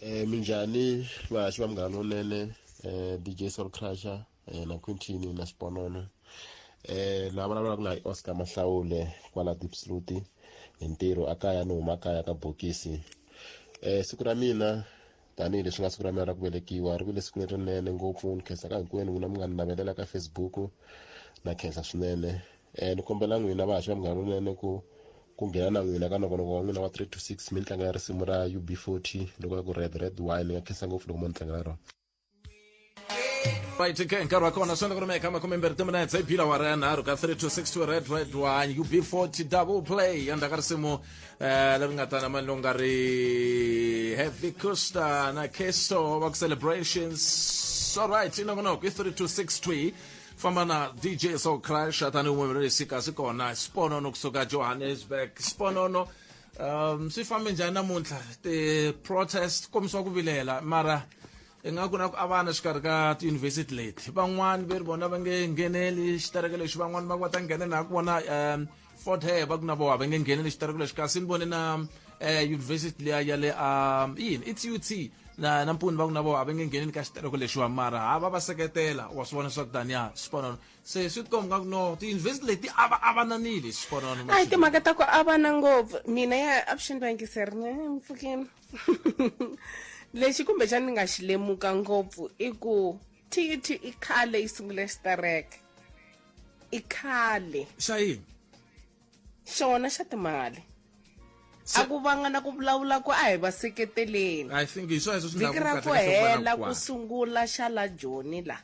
Minjhani vahaxi va Munghana Lonene, DJ Soul Crusher na Quintin na Xiponono. La vulavulaka na Oscar Mahlawule kwala Diepsloot hi ntirho akaya ni huma kaya ka bokisi. Siku ra mina tanihileswi nga siku ra mina ra ku velekiwa ri vile siku lerinene ngopfu ni khensa ka hinkwenu n'wina mi nga ni navelela ka Facebook na khensa swinene. Ni kombela n'wina vahaxi va Munghana Lonene ku ku nghena na n'wina ka nongonoko wa n'wina wa 3 to 6 mi ni tlangela risimu ra UB40 loko ya ku red red wine ni nga khensa ngopfu loko mo ni tlangela rona. Right ke nkarhi wa kona swi endla ku ri meka makumembirhi timinetse i bila wara ya nharhu ka 3 to 6 to red red wine UB40 double play endzhaku ka risimu leri nga tana mani lowu nga ri heavy costa na keso va ku celebrations. All right, i nongonoko i 3 to 6 twi famba na DJ Soul Crash tanihi wun'we kasi kona Sponono kusuka Johannesburg. Sponono, swi fambe njhani namuntlha ti-protest kombisiwa ku vilela mara ingaku na ku avana xikarhi ka tiyunivhesiti leti van'wani ve ri vona va nge ngheneli xitereke lexi van'wani va ku va ta nghenela ku vona Fort Hare va ku na voho va nge ngheneli xitereke lexi kasi ni vone na university liya ya le yini i TUT na mpuni va ku na voho a va nge ngheneli ka xitereko lexiwa mara ha va va seketela wa swi vona swa ku taniya xiponono se swi tikomba nga ku no tiyunivhesiti leti a va avananile xiponono. A hi timhaka ta ku avana ngopfu mina ya avuxeni vayingiseri mpfukeni lexi kumbexani ni nga xi lemuka ngopfu i ku TUT i khale yi sungule xitereke i khale xa yini xona xa timali a ku vanga na ku vulavula ku a hi va seketeleni I think hi swona leswi swi vhiki ra ku hela ku sungula xa la Joni la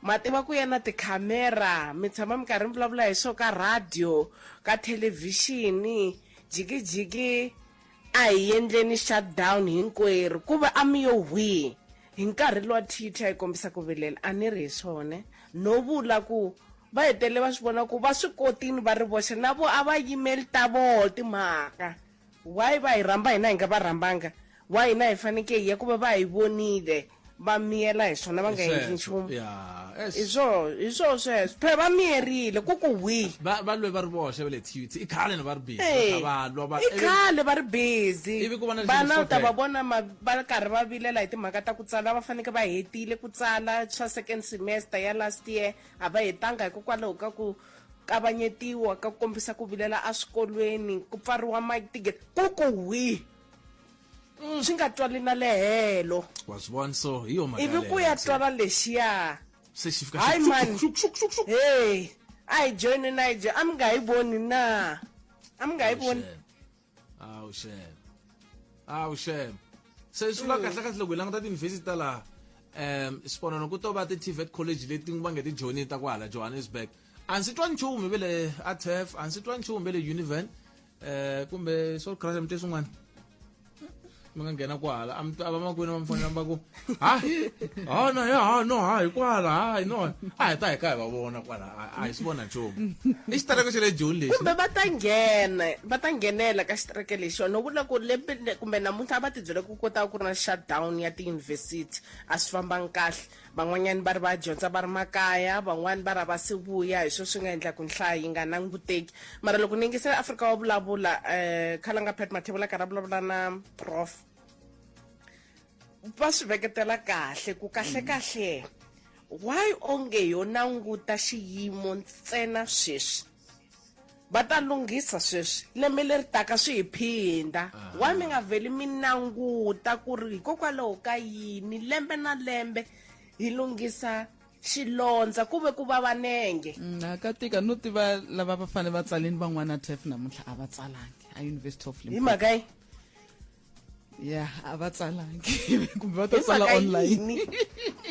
ma tiva ku ya na tikhamera mi tshama mi karhi mi vulavula hi swo ka radio ka thelevhixini jikijiki a hi endleni shutdown hinkwerhu ku ve a mi yo hwihi hi nkarhi luwa TUT a yi kombisa ku vilela a ni ri hi swona no vula ku va hetelele va swi vona ku va swi kotini va ri voxe na vo a va yimeli ta voho timhaka why va hi rhamba hina hi nga va rhambanga why hina hi faneke hi ya ku va va hi vonile va miyela hi swona va nga endli nchumu hi swo hi swo sweswo phela va miyerile ku ku hwi va va lwe va ri voxe va le TUT i khale va ri busy va lwa va i khale va ri busy ivi ku va na vana u ta va vona va karhi va vilela hi timhaka ta ku tsala va faneke va hetile ku tsala swa second semester ya last year a va hetanga hikokwalaho ka ku kavanyetiwa ka ku kombisa ku vilela eswikolweni ku pfariwa matigete ku ku hwi swi nga twali na le helo wa swi vona so hi yo mhaka ivi ku ya twala lexiya se xi fika hayi mani hey a hi joyini na hi joyini a mi nga hi voni na a mi nga hi voni awu xem awu xem se swi vula kahle kahle loko hi languta tiyunivhesiti ta laha swiponono ku to va ti-tvet college leti va nge ti joyini ta kwahala Johannesburg a ndzi twa nchumu ve le atef a ndzi twa nchumu ve le Univen kumbe swo crash mi twe swin'wana mi nga nghena kwahala a va makwenu va mi fonela va ku ha ha no ya ha no ha hi kwala ha no a hi ta hi ka hi va vona kwala a hi swi vona nchumu i xitereko xa le Joni lexi kumbe va ta nghena va ta nghenela ka xitereke lexiwa no vula ku lembe kumbe namuntlha a va tibyele ku kota ku ri na shutdown ya tiyunivhesiti a swi fambangi kahle van'wanyani va ri va dyondza va ri makaya van'wani va ri a va se vuya hi swo swi nga endla ku nhlayo yi nga languteki mara loko ni yingisela Afrika wa vulavula khalanga Pat Mathebula karhi a vulavula na prof va swi veketela kahle ku kahle kahle why onge yo languta xiyimo ntsena sweswi va ta lunghisa sweswi lembe leri taka swi hi phinda why mi nga vheli mi languta ku ri hikokwalaho ka yini lembe na lembe hi lunghisa xilondza ku ve ku vava nenge. A ka tika no tiva lava va fanele va tsaleni van'wana TEF namuntlha a va tsalangi a University of Hi Limpopo. mhaka yi Ya a va tsalangi kumbe va ta hi tsala mhaka online. yini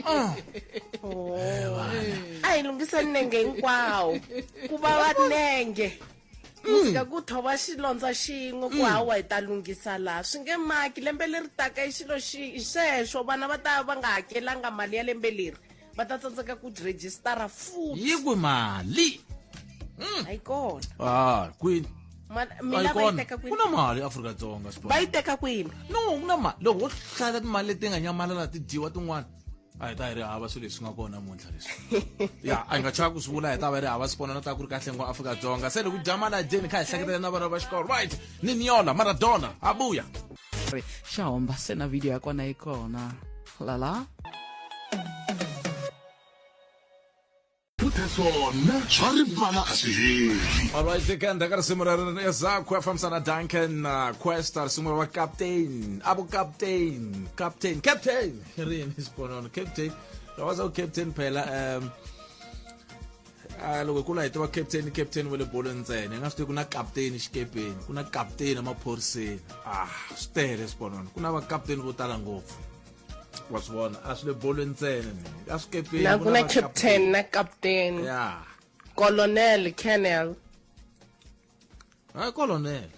Oh. A hi lunghiseni nenge hinkwawo ku vava nenge ku fika ku thova xilondza xin'we ku hawa hi ta lunghisa laha swi nge maki lembe leri taka i xilo xi sweswo vana va ta va nga hakelanga mali ya lembe leri va ta tsandzeka ku rejistara futhi yi kwi mali a yi kona ah kwini mi A yi lava yi kona teka ku kwini na mali Afrika-Dzonga va yi teka kwini no ku na mali loko wo hlaya timali leti nga nyamalala ti dyiwa tin'wana a hi ta hi ri hava swilo leswi nga kona namuntlha leswi ya a hi nga chavi ku swi vula hi ta va hi ri hava swipono na ta ku ri kahle ngo Afrika-Dzonga se loko dya mali a dyeni kha hi hleketela na vana va xikolo right ni niola Maradona a vuya. Ri xa homba se na video ya kona yi kona lala. Futhe swona swa rivala a swi heli. Alright, eka ndzhaku ka risimu ra Ezakho ya fambisana Duncan Questa risimu ra va captain abo captain captain captain ri yini xiponono captain loko va captain phela a loko hi kula hi tiva captain captain wa le bolweni ntsena hi nga swi tivi ku na captain xikepeni ku na captain emaphoriseni ah swi tele swiponono ku na va captain vo tala ngopfu wa swi vona a swi le bolweni ntsena a swikepeni na ku na captain na captain ya colonel colonel hayi colonel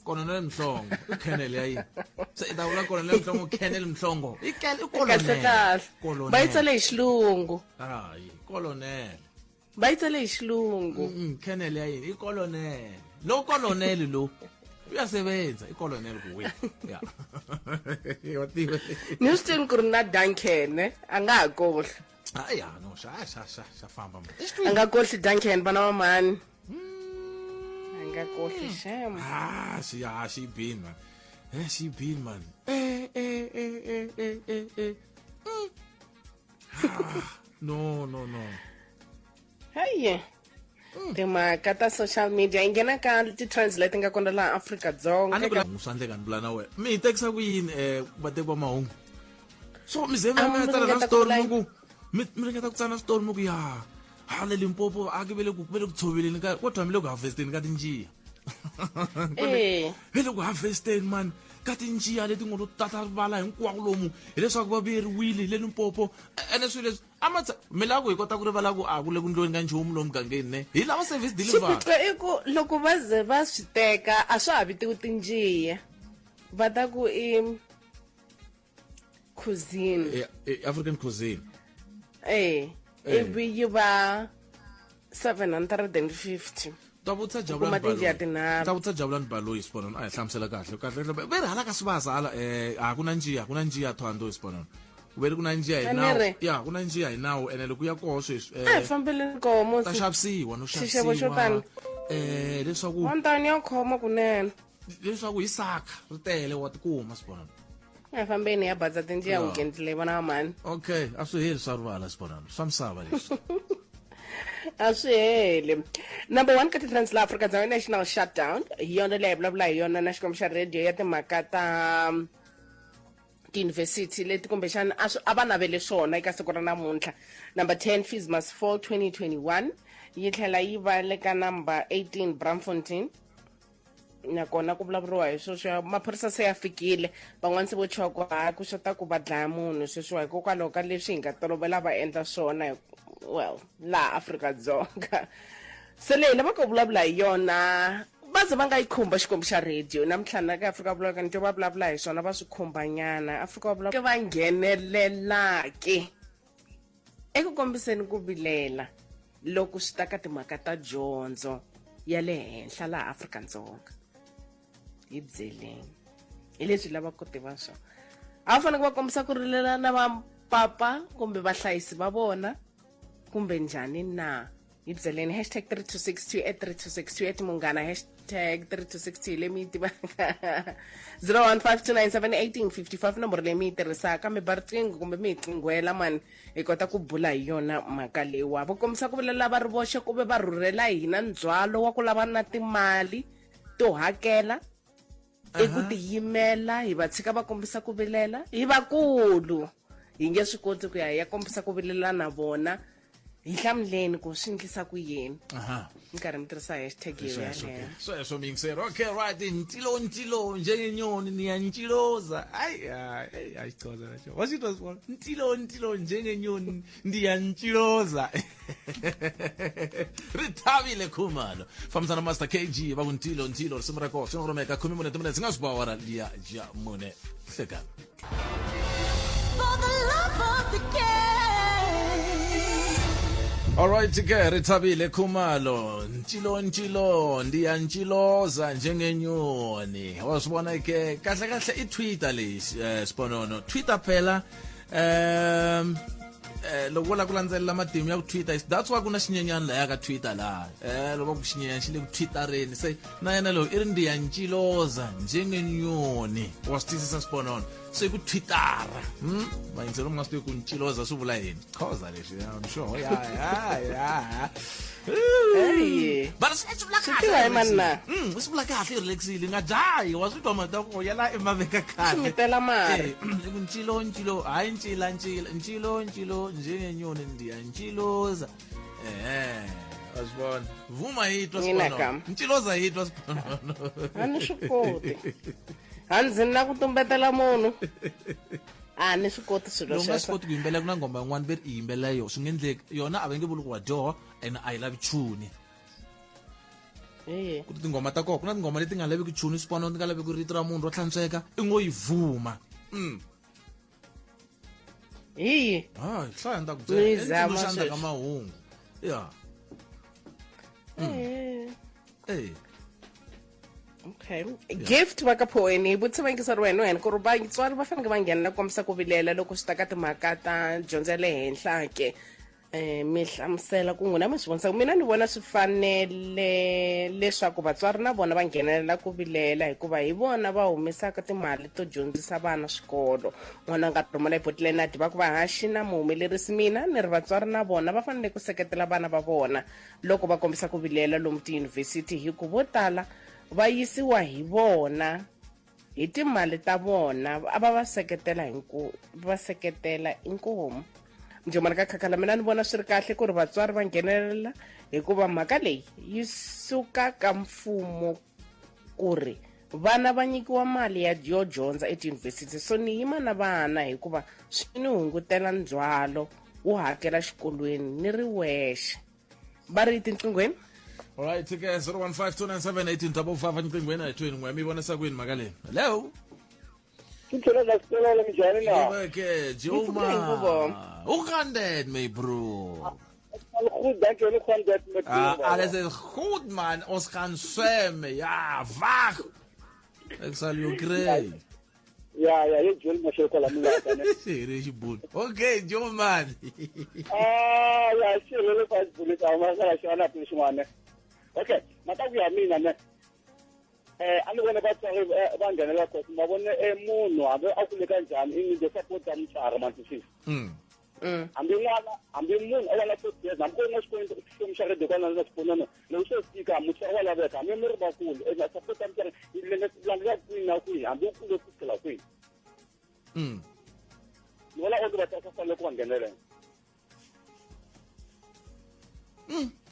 colonel mhlongo i colonel ya yini se i ta vula colonel mhlongo colonel mhlongo i kahle kahle va yi tsale hi xilungu hayi colonel Va yi tsale hi xilungu. Mm, colonel ya yini i colonel lo colonel lo uyasebenza i colonel kuwe ya wa tiva Ni swi tivini ku ri na Duncan eh, a nga ha kohli. hayi ya no xa xa xa xa famba man. A nga kohli Duncan vana va mhani. A nga kohli shem. Ah, xi ya xi bini man. Eh, xi bini man. Eh eh eh eh eh eh eh. Mm. Ah, no no no. Hayi. Timhaka ta social media yi nghena ka ti-trends leti nga kona laha Afrika-Dzonga. A ni ku swa endleka ni vula na wena. Mi hi tekisa ku yini vateki va mahungu? So mi ze mi A mi ya tsala na ringeta ku switori vula mi ku mi ringeta ku tsala na switori mi ku ya ha le Limpopo a ke ve le ku ve le ku tshoveleni ka kodwa mi le ku harvesteni ka tinjiya. Eh. Ve le ku harvesteni man ka tinjiya leti ngo lo tata rivala hinkwako lomu hileswaku va vuyeriwile hi le Limpopo ene swilo leswi a ma mi lava ku hi kota ku rivala ku a ku le ku ndliweni ka nchumu lomu mugangeni ne hi lava service delivery. Xiphiqo i ku loko va ze va swi teka a swa ha vitiwi tinjiya va ta ku i cuisine. African cuisine. Eh, ivi yi va 750. Ta vutisa Kuma Jabulani tinjiya Baloyi. tinharhu. Ta vutisa Jabulani Baloyi Siponono a hi hlamusela kahle kahle kahle ve ri hala ka Sibasa hala a ku na njiya ku na njiya Thohoyandou Siponono ve ri ku na njiya hi A ni nawu ri. ya ku na njiya hi nawu ene loko ya koho sweswi A hi fambeleni koho musi. ta xavisiwa no Xixevo xo xavisiwa tani. leswaku One ya khoma kunene. leswaku hi saka ri tele wa tikuma Siponono. A hi fambeni ya badza tinjiya Ya. weekend leyi vana va mhani. Okay a swi heli swa rivala Siponono swa misava leswi. A swi heli. Number 1 ka ti-trends la Afrika-Dzonga national shutdown hi yona leyi hi vulavula hi yona na xikwembu xa radio ya timhaka ta tiyunivhesiti leti kumbexana a swi a va navele swona eka siku ra namuntlha. Number 10 fees must fall 2021 yi tlhela yi va le ka number 18 Braamfontein nakona ku vulavuriwa hi sweswo maphorisa se ya fikile van'wana se vo chuha ku ha ku xota ku va dlaya munhu sweswiwa hikokwalaho ka leswi hi nga tolovela va endla swona well laha Afrika-Dzonga se leyi lavaka ku vulavula hi yona va ze va nga yi khumba xikwembu xa radio namuntlha na ka Afrika vulavula ni twa va vulavula hi swona va swi khumbanyana Afrika va vulavula va nghenelelaki eku kombiseni ku vilela loko swi ta ka timhaka ta dyondzo ya le henhla laha Afrika-Dzonga hi byeleni hi leswi lavaka ku tiva swona a va fanele va kombisa ku rilela na vapapa kumbe vahlayisi va vona kumbe njhani na hi byeleni hashtag 3262 at 3262 at munghana hashtag 3262 leyi mi yi tivaka 0152971855 nomboro leyi mi yi tirhisaka mi ba riqingho kumbe mi hi qinghwela mani hi kota ku bula hi yona mhaka leyiwa va kombisa ku vilela va ri voxe ku ve va rhurhela hina ndzhwalo wa ku lava na timali to hakela i ku tiyimela hi va tshika va kombisa ku vilela hi vakulu hi nge swi koti ku ya hi ya kombisa ku vilela na vona hi hlamuleni ku swi endlisa ku yini mi karhi mi tirhisa hashtag yeleyo sweswo miyingiseri okay right ntilo ntilo njengenyoni niyantshiloza hayi hayi ayixhosa naxo wa xi twa swona ntilo ntilo njengenyoni ndiyantshiloza ri thavile khumalo fambisana master KG va ku ntilo ntilo risimu ra koho swi nga rhumeka khume mune timinetse nga swi ba awara liya ja mune hlekani. For the love of the game. Alright ke rithabile Khumalo ntshilo ntshilo ndiyantshiloza njengenyoni wasibona ke kahle kahle i Twitter leyi Siponono Twitter phela Loko wo lava ku landzelela matimu ya ku twitter, that's why ku na xinyenyani laya ka Twitter laha, loko va ku xinyenyani xi le ku twittereni, se na yena loyi i ri ndiyantshiloza njengenyoni, wa swi twisisa swiponono, se ku twittera. Vayingiselo mi nga swi tivi ku ntshiloza swi vula yini, xhosa leswi, I'm sure ya ya ya. Hey. But swi vula Swi tiva hi mani na? Swi vula kahle, i relaxile, nga jahi, wa swi twa mata ku ya la i ma veka kahle. Swi mitela mari. I ku ncilo ncilo, hayi ncila ncila, ncilo ncilo njengenyoni ndiyantshiloza. Ehe, wa swi vona, vuma yi twa. Mina swiponono. kam. Ntshiloza yi twa swiponono. A ni swi koti, a ndzi na ku tumbetela munhu, a ni swi koti swilo Loko nga swi sweswo. koti ku yimbelela, ku na nghoma yin'wana ve ri i yimbelela yo, swi nga endleki yona a va nge vuli ku wa dyoha, ene a yi lavi chuni. Eh. Ku tinghoma ta kona, ku na tinghoma leti nga laveki chuni swipono, ti nga laveki rito ra munhu ro hlantsweka, i ngo yi vuma. Hi. Hayi, hlaya ni ta ku Ni byela zama xandla ka sweswi. mahungu ya. Eh. Eh. Okay, Gift va ka Phoeni, vutisa vayingiseri wena wena ku ri vatswari va fanekele va nghenela ku kombisa ku vilela loko swi ta ka timhaka ta dyondzo ya le henhla ke. Mi hlamusela ku n'wina mi swi vonisa, mina ni vona swi fanele leswaku vatswari na vona va nghenelela ku vilela, hikuva hi vona va humesaka timali to dyondzisa vana swikolo. N'wana nga rhumela eboti na va ku vahaxi na muhumelerisi, mina ni ri vatswari na vona va fanele ku seketela vana va vona loko va kombisa ku vilela lomu tiyunivhesiti, hi ku vo tala va yisiwa hi vona hi timali ta vona, a va va seketela hi nku va seketela inkomu. Njomani ka khakhala, mina ni vona swi ri kahle ku ri vatswari va nghenelela, hikuva mhaka leyi yi suka ka mfumo ku ri vana va nyikiwa mali ya yo dyondza etiyunivhesiti, so ni yima na vana hikuva swi ni hungutela ndzhwalo wo hakela xikolweni ni ri wexe. Va ri tinqinghweni. Alright, ke 015 297 1855 nqinghweni a hi tweni n'we, mi vonisa kwini mhaka leyi? Hello. Sithole la sicela njani na? Ke Ngipfukile hi nguvo. Joma. Hoe gaan dit, my bro? Al goed, dank jullie gaan dit met Ah, alles is goed, man. Ons gaan swem. Ja, wag. Ek sal jou kry. Ja, ja, jy Joel Masheko la mina ne. Xi xibulu. Okay, Joe man. Ah, ja, xilo le fa bulu ta ma sala xana ku xin'wana. Okay, mata ku ya mina ne. A ni vona vatswari va nghenela kosi, ma vone munhu hambi a kule kanjhani, i need support ya mutswari man sisi. Hambi n'wana, hambi munhu a vona 40 years, hambi ku ri na xikwembu xikwembu xa radio kwana na xiponano loko swo tika, mutswari wa laveka. Hambi mi ri vakulu, ena support ya mutswari yi landlela kwihi na kwihi, hambi u kule ku fikela kwihi. Ni vona onge vatswari va fanele ku va nghenelela.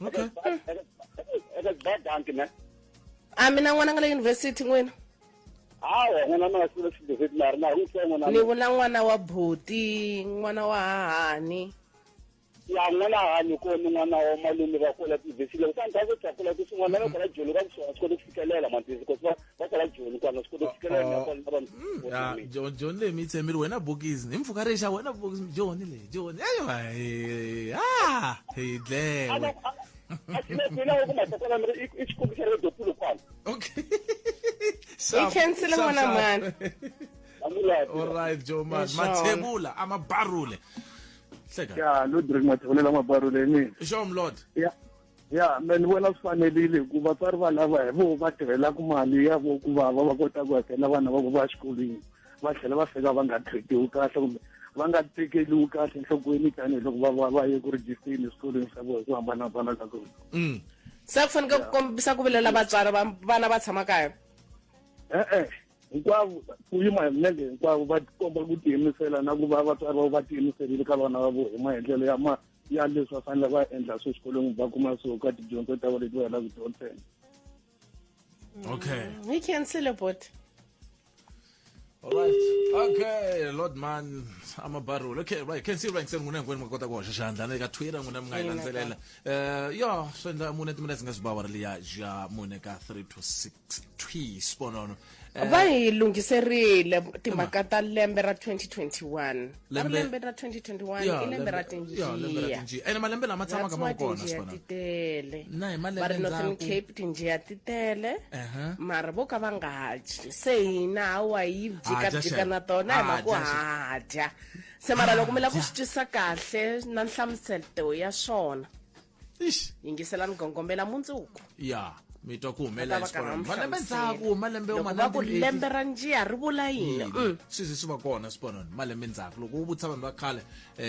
Okay. Eka ba danki ne. A mina n'wana nga le yunivhesiti n'wina? Hawa, n'wana na xikolo xiyunivhesiti na ri na ri ntsongo na. Ni vula n'wana wa buti, n'wana wa hahani. Ya, n'wana hanyi kona, n'wana wa malume va kula tiyunivhesiti, loko sani ta kula ku swin'wana va kwala Joni ka kusuhana, swi kota ku fikelela mantisi kosi va kwala Joni kwana, swi kota ku fikelela na kwala na vanhu. Ya, John John leyi mi yi tshembile wena bokisi. Hi mpfhuka rixa wena bokisi John leyi. John. Eyi, ah, hi dlewe. Asina ku matakwana mi ri i xikombiso xa radio Polokwane. Okay. Hi khensile n'wana mani. All right, Joe man. Leswona. Mathebula amabarule. Hleka. Ya, Ludwig Mathebula lamabarule mina. Sure, Lord. Ya, me ni vona swi fanerile, hikuva vatswari va lava hi vo va tirhelaka mali ya vo ku vava va kota ku hakela vana va vo va xikolweni, va tlhela va fika va nga treatiwi kahle kumbe va nga tekeliwi kahle enhlokweni, tanihiloko va ye ku rejisteni eswikolweni swa vona hi ku hambanahambana ka kona. Se ku faneke ku kombisa ku vilela vatswari va vana va tshama kaya? E-e, hinkwavo ku yima hi milenge, hinkwavo va komba ku tiyimisela na ku va vatswari va va tiyimiserile ka vana va vo hi maendlelo ya ma ya leswi va fanele va endla swo xikolweni, va kuma swo ka tidyondzo ta vona leti va helaka dyondzeni. Okay. Hi khensile boti. All right. Okay, Lord man, amabarule. Okay, right. Can see right sen n'wina hinkwenu mi nga kota ku hoxa xandla na le ka Twitter n'wina mi nga yi landzelela. Ya, swi endla mune timinetse nga swi ba awara liya ya mune ka 3 to 6 twi sponono. Va hi lunghiserile timhaka ta lembe ra 2021. A ri lembe ra 2021 i lembe ra ya lembe ra tinjiya. Tinjiya ene malembe lama tshamaka ma Ra kona tinjiya swona ti tele. Na hi malembe Va ri Northern ndzhaku. Cape tinjiya ti tele. Aha. Mara vo ka va nga dyi. Se hina hawa yi Ha dya jikajika xem. na tona hi Ha mhaka ku dya xem. ha dya. Se mara loko mi lava ku swi twisisa kahle na nhlamuselo ya swona. Ixi. Yingiselani gongombela mundzuku. Ya mi twa ku Va humelela ta va karhi va mi malembe hlamusela. ndzhaku malembe Loko va ku lembe ra njiya ri vula yini? Swi ze swi va kona swipononi malembe ndzhaku loko u vutisa vanhu va khale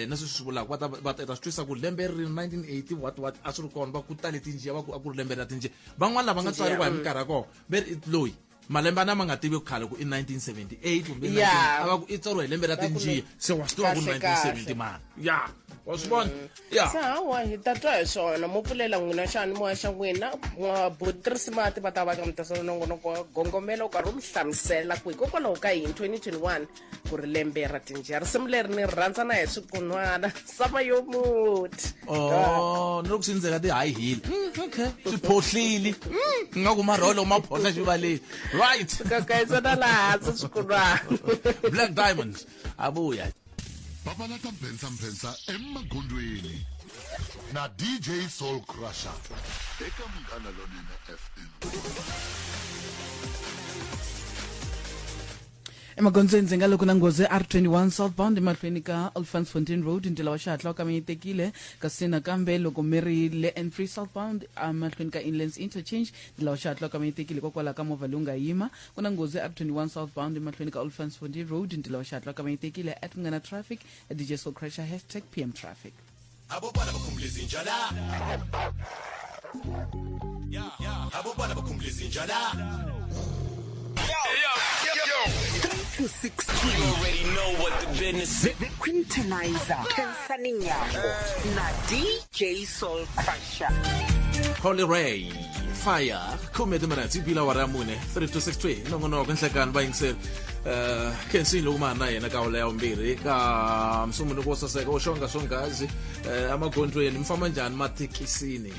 na sweswi swi vulaka va ta va ta swi twisa ku lembe ri 1980 what what a swi ri kona va ku tale tinjiya va ku a ku ri lembe ra tinjiya van'wana lava nga Tinjiya, tswariwa hi minkarhi ya kona ve ri loyi malembe ana ma nga tivi khale ku i 1978 kumbe 19 a va ku i tswariwa hi lembe ra Va ku tinjiya se wa swi tiva ku kahle, 1970 kahle. mani ya wa swi vona ya Se hawa hi ta twa hi swona mo pfulela n'wina xiyanimoya xa n'wina botrisimati va ta va ka mi tasela nongonoko wa gongomela u karhi u mi hlamusela ku hikokwalaho ka yini 2021 ku ri lembe ra tinjiya. Risimu leri ni ri rhandza na hi swikunwana sama yo muti. Oh, ni loko swi ndzeka ti-high heel. Okay swi phohlile. Nga ku marholo ma phohla xivaleni right. Kakayisana laha hansi swikunwana. Black Diamonds abuya. Papalata mphensamphensa emagondzweni na DJ Soul Crusher eka Munghana Lonene FM. Emagondzweni ndzi nga loko na nghozi R21 southbound emahlweni ka Olifantsfontein Road, ntila wa xihatla wa kamanyetekile. Kasi nakambe loko mi ri le N3 southbound emahlweni ka Inlands Interchange, ntila wa xihatla wa kamanyetekile hikokwalaho ka movha lowu nga yima. Ku na nghozi R21 southbound emahlweni ka Olifantsfontein Road, ntila wa xihatla wa kamanyetekile. At Munghana Traffic, DJ Soul Crusher, hashtag PM Traffic. Abobana bakhumbula izinja la. Abobana bakhumbula izinja la. 3262. You already know what the business is. The Quintonizer, Khensani Nyango na DJ Soul Crusher. Holy Ray Fire khume timinetse yi bile awara ya mune 3263 nongonoko nhlekani va yingiseri khensini loko ma ha ri na yena ka awula ya vumbirhi ka msunguluko wo saseka wo xonga swongazi emagondzweni mi famba njhani mathekisini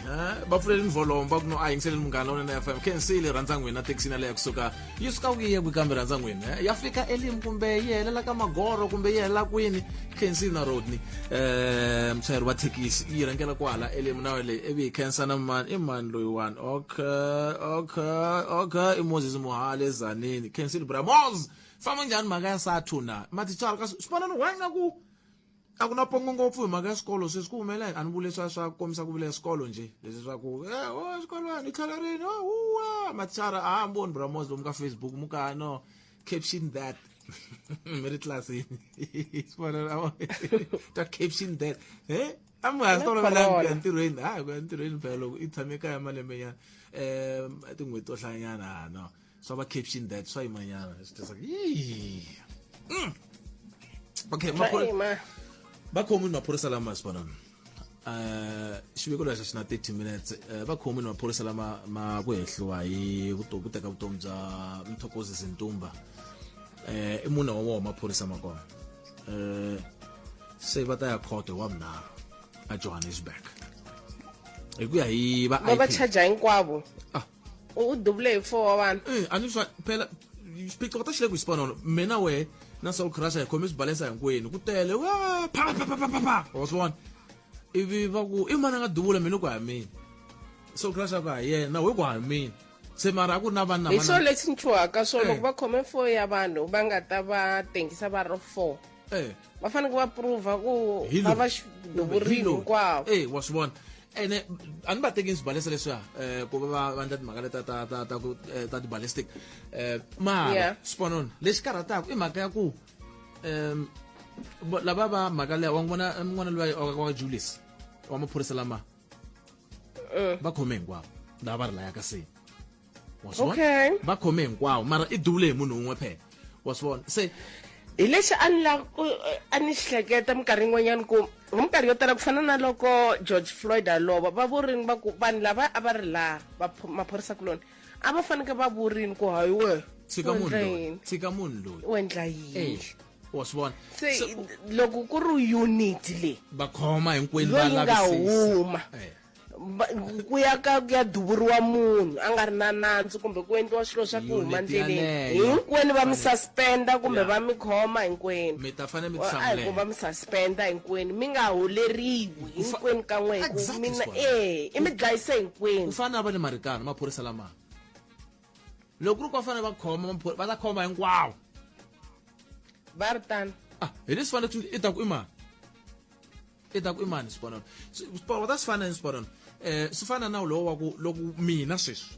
va pfulelini volume va ku no a yingiseleni Munghana Lonene FM. Khensile rhandza n'wina thekisini yaleyo kusuka yi suka ku yi ye kwi kambe rhandza n'wina ya fika Elim kumbe yi helela ka Magoro kumbe yi helela kwini? Khensile na Rodney muchayeri wa thekisi yi rhangela kwala Elim na leyi ivi hi khensa na mani i mani loyiwani. Okay, i Moses Mohale Zanini. Khensile Bramos famba njhani mhaka ya sathu na mathicara ka swipanano wa nga ku a ku na pongo ngopfu hi mhaka ya swikolo sweswi ku humelela a ni vule swa kombisa ku vula swikolo nje leswi swa ku o xikolweni i tlhela rini o huwa mathicara a ha voni Bramos lomu ka Facebook mu ka no caption that mi ri tlilasini swipanano ta caption that a mi nga swi tolovelanga ku ya ntirhweni ha ku ya ntirhweni phela loko i tshame kaya malembe nyana tin'hweti to hlayanyana ha no swa va caption that swa yimanyana swi just like yee. Okay va khomiwile maphorisa lama swipanano xiviko lexi xi na 30 minutes va khomiwile maphorisa lama ma ku hehliwa hi vutomi ku teka vutomi bya Mthokozisi Ntumba i mune wa wona maphorisa ma kona se va ta ya khoto hi wa vunharhu a Johannesburg hi ku ya hi va Va va IP. charger hinkwavo. U dubule hi 4 wa vanhu. A ni swa phela xiphiqo ta xi le ku xipanono mina we na Soul Crusher hi khome swibalesa hinkwenu ku tele wa pa pa pa pa pa pa wa swi vona ivi va ku i mani a nga duvula mina ku ha mina Soul Crusher ku ha yena we ku ha mina se mara a ku ri na vanhu Hi swona lexi ni chuhaka swona loko va khome 4 ya vanhu va nga ta va tengisa va ri 4. Va fanele va prova ku Hi va va loyi. duvurile hinkwavo. Wa swi vona ene a ni va tekini swibalesa leswiya ku va va endla timhaka leta ta ta ta ku ta ti-ballistic mara swiponona lexi karhataka i mhaka ya ku lava va mhaka leya wa n'wi vona n'wana luya wa Julius wa maphorisa lama va khome hinkwavo lava va ri layaka se wa swi vona va khome hinkwavo mara i duvule hi munhu un'we phela wa swi vona se hi lexi a ni lava ku a ni xi hleketa minkarhi yin'wanyana ku hi minkarhi yo tala ku fana na loko George Floyd a lova va vurini va ku vanhu lava a va ri laha va maphorisa kuloni a va fanekele va vurini ku hayi we tshika munhu loyi tshika munhu loyi u endla yini wa swi vona se loko ku ri unit leyi va khoma hinkwenu va yi nga huma Ku ya ka ku ya duvuriwa munhu a nga ri na nandzu kumbe ku endliwa swilo swa ku huma Unit ndleleni yaleyo. hinkwenu va mi suspenda kumbe Yeah. va mi khoma hinkwenu. Mi ta fanele mi A hi ku va tihlamulela. mi suspenda hinkwenu mi nga holeriwi hinkwenu ka n'we hi ku Exactly, mina Sibonelo. e i mi dlayise hinkwenu. Ku fana na va le Marikana maphorisa lama loko ku ri ku va fanele va khoma va ta khoma hinkwawo. Va ri tano. Ah, hi leswi fanele i ta ku i mani, i ta ku i mani Sibonelo. Sibonelo ta swi fana ni Sibonelo, swi fana na lowu wa ku loko mina sweswi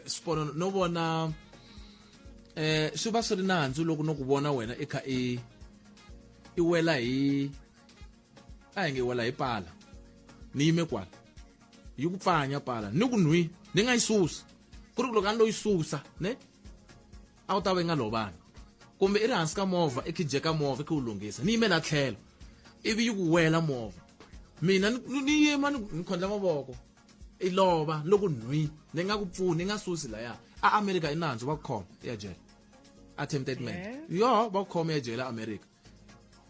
Sibonelo no vona swi va swi ri nandzu loko no ku vona wena i kha i wela hi a hi nge wela hi pala ni yime kwala yi ku pfanya pala ni ku nwi ni nga yi susa ku ri ku loko a ni lo yi susa ne a wu ta va yi nga lovanga kumbe i ri hansi ka movha i khijeka movha i kha wu lunghisa ni yime la tlhelo ivi yi ku wela movha mina ni yima ni khondla mavoko i lova loko nwi ni nga ku pfuni ni nga susi laya a America i nandzu va ku khoma ya jele attempted murder yo va ku khoma ya jele America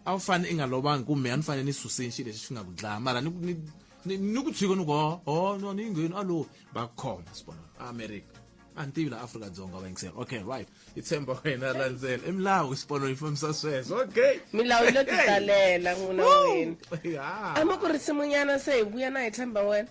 a wu fane i nga lovangi kumbe a ni fanele ni suseni xilo lexi xi nga ku dlaya mara ni ku tshika ni ku ho no ni ngheni a lo va ku khoma sibona America a ni tivi la Afrika-Dzonga va yingisela. Okay, right, hi tshemba wena landzela i milawu xipono yi fambisa sweswo. Okay, milawu yi lo titalela n'wina wena. Yeah. A mi ku risimunyana se hi vuya na hi tshemba wena.